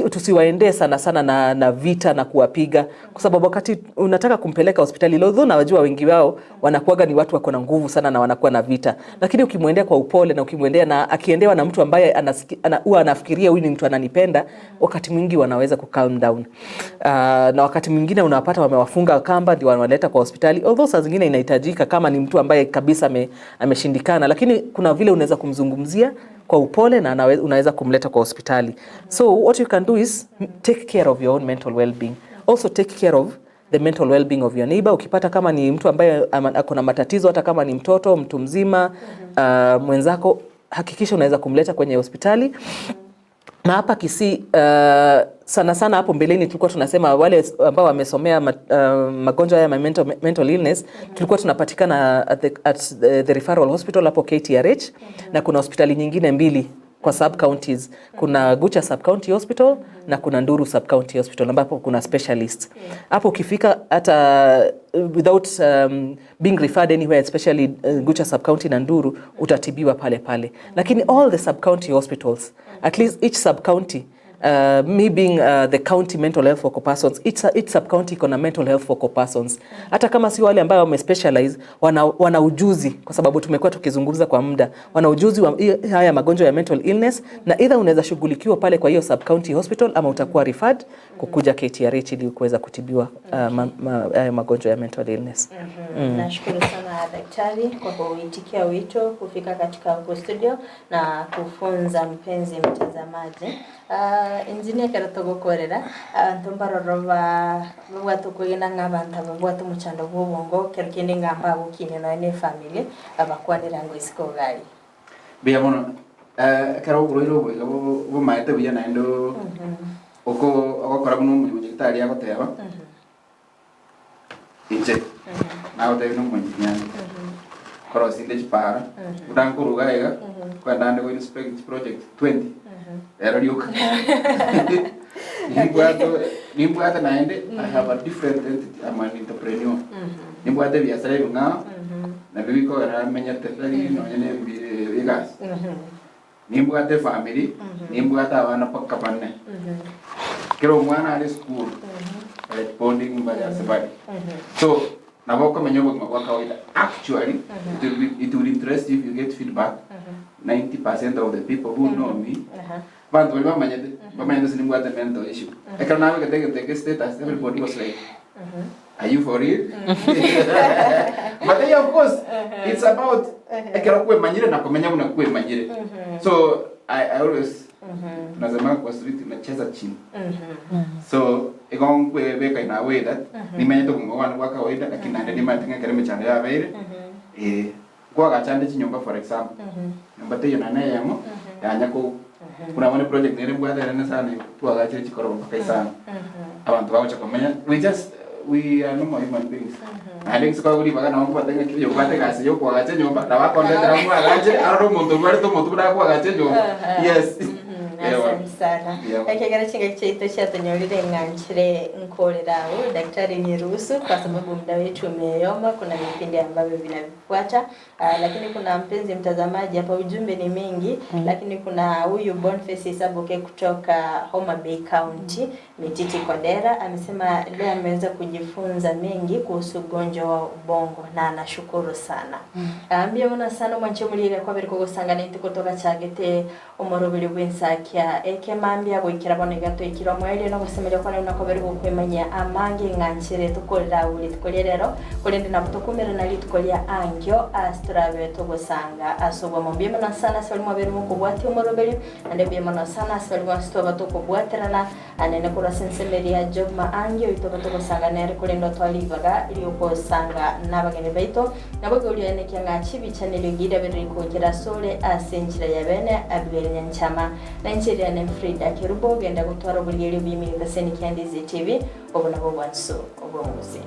Tusiwaendee sana sana na vita na kuwapiga, kwa sababu wakati unataka kumpeleka hospitali, although nawajua wengi wao wanakuwaga ni watu wako na nguvu sana na wanakuwa na vita, lakini ukimwendea kwa upole na ukimwendea na akiendewa na mtu ambaye huwa anafikiria huyu ni mtu ananipenda, wakati mwingi wanaweza ku calm down. Na wakati mwingine unapata wamewafunga kamba ndio wanawaleta kwa hospitali, although saa zingine inahitajika kama ni mtu ambaye kabisa ameshindikana, lakini kuna vile unaweza kumzungumzia kwa upole na unaweza kumleta kwa hospitali. So what you can do is take care of your own mental well-being. Also take care of the mental well-being of your neighbor. Ukipata kama ni mtu ambaye ako na matatizo, hata kama ni mtoto, mtu mzima, mwenzako, hakikisha unaweza kumleta kwenye hospitali. Na hapa Kisii, sana sana hapo mbeleni tulikuwa tunasema wale ambao wamesomea magonjwa haya mental illness, tulikuwa tunapatikana at the referral hospital hapo KTRH, na kuna hospitali nyingine mbili kwa sub counties. Kuna Gucha Sub County Hospital na kuna Nduru Sub County Hospital ambapo kuna specialists. Hapo ukifika hata without being referred anywhere, especially Gucha Sub County na Nduru, utatibiwa pale pale. Lakini all the sub county hospitals, at least each sub county, me being the county mental health focal persons, each sub county iko na mental health focal persons. Hata kama si wale ambao wamespecialize, wana ujuzi, kwa sababu tumekuwa tukizungumza kwa muda, wana ujuzi wa haya magonjwa ya mental illness, na either unaweza shughulikiwa pale kwa hiyo sub county hospital ama utakuwa referred kukuja KTRH ili kuweza kutibiwa haya magonjwa ya mental illness. Nashukuru sana daktari kwa kuitikia wito kufika katika huku studio na kufunza mpenzi mtazamaji. Engineer kero togokorera abantu mbaroro ba babwate okwegena ng'a abantu aba babwate omochando bwa obongo kero kende ng'a mbagokina nonya na efamily abakwanera ngo isiko gari. Buya mono, ekero oborwaire obo iga bomaete buya naende oko ogokora buna omonyagitari agoteba, inche nagotebia na omonyinyani korosinde chipara buna nkoruga iga kwenda ande go inspect project 20 ero rioka nimbwate nimbwate naende I have a different entity. I'm an entrepreneur, nimbwate biasara ebing'ao nabio bikogera menyete tari nonye na egasi, nimbwate family, nimbwate abana paka bane, kero omwana are school responding mbari ase bari, so nabo okomenya obogima bwa kawaida. Actually, it will interest you if you get feedback. 90% of the people who know me, bantu bari bamanyete bamanyete sinimbwate mental issue, ekero nabegete egete status, everybody was like, "Are you for real?" But then, of course, it's about ekero kwemanyire na kumenya buna kwemanyire. So I always tunasema kwa street nacheza chini, so igonkwebeka in a way that nimenyete obogima bwane bwa kawaida, lakini naende nimanyete ng'a ekero emechando yabeire, kwagachande chinyomba, for example, nyomba teiyo nane eyemo yanya ko kuna one project nere mbwate ere sana twagachire chikoroba mpaka isano abantu bagocha komenya. We are normal human beings, naende ngisiko baga nabo nkobate ng'a kiyo obwate egasi ya okoagacha enyomba nabakonetera mwagache arore omonto orwarete omonto buna akoagacha enyomba, yes. Ewa. Asante sana. Yeah. Ekegera chinga chetu chatonyorire ng'anchire nkorera daktari niruhusu kwa sababu muda wetu umeyoma, kuna vipindi ambavyo vinavifuata. Lakini kuna mpenzi mtazamaji hapa, ujumbe ni mingi, lakini kuna huyu Boniface Isaboke kutoka Homa Bay County, Mititi Kodera, amesema leo ameweza kujifunza mengi kuhusu ugonjwa wa ubongo na anashukuru sana. Ambia muna sana mwanche mulire kwa biri kugusangana inti kutoka chagete omorobiri bw'ensakia ekemambia gwikira bono iga twikira omweri no gusemeria kwane nako biri gukwimanya amange ng'anchire tukorera uri tukoria rero kurindi nabo tukumira na ritukoria angio asiturabe tugusanga asubwa mbia muno sana soli mwabiri mukubwati omorobiri ande mbia muno sana soli mwasitoba tukubwatirana anene kurwa sensemeria job maangio itoba tugusanga nere kurinda twalibaga riukusanga n'abageni baito nabo geuria nekia ng'achibicanĩrio ngira biri kukira sole ase enchira ya bene Abigail Nyanchama na enchira ya Frida Kerubo genda gutwara obuligeri bw'imiga seni Kiandizi TV obo nabo bwanso obwo muzi.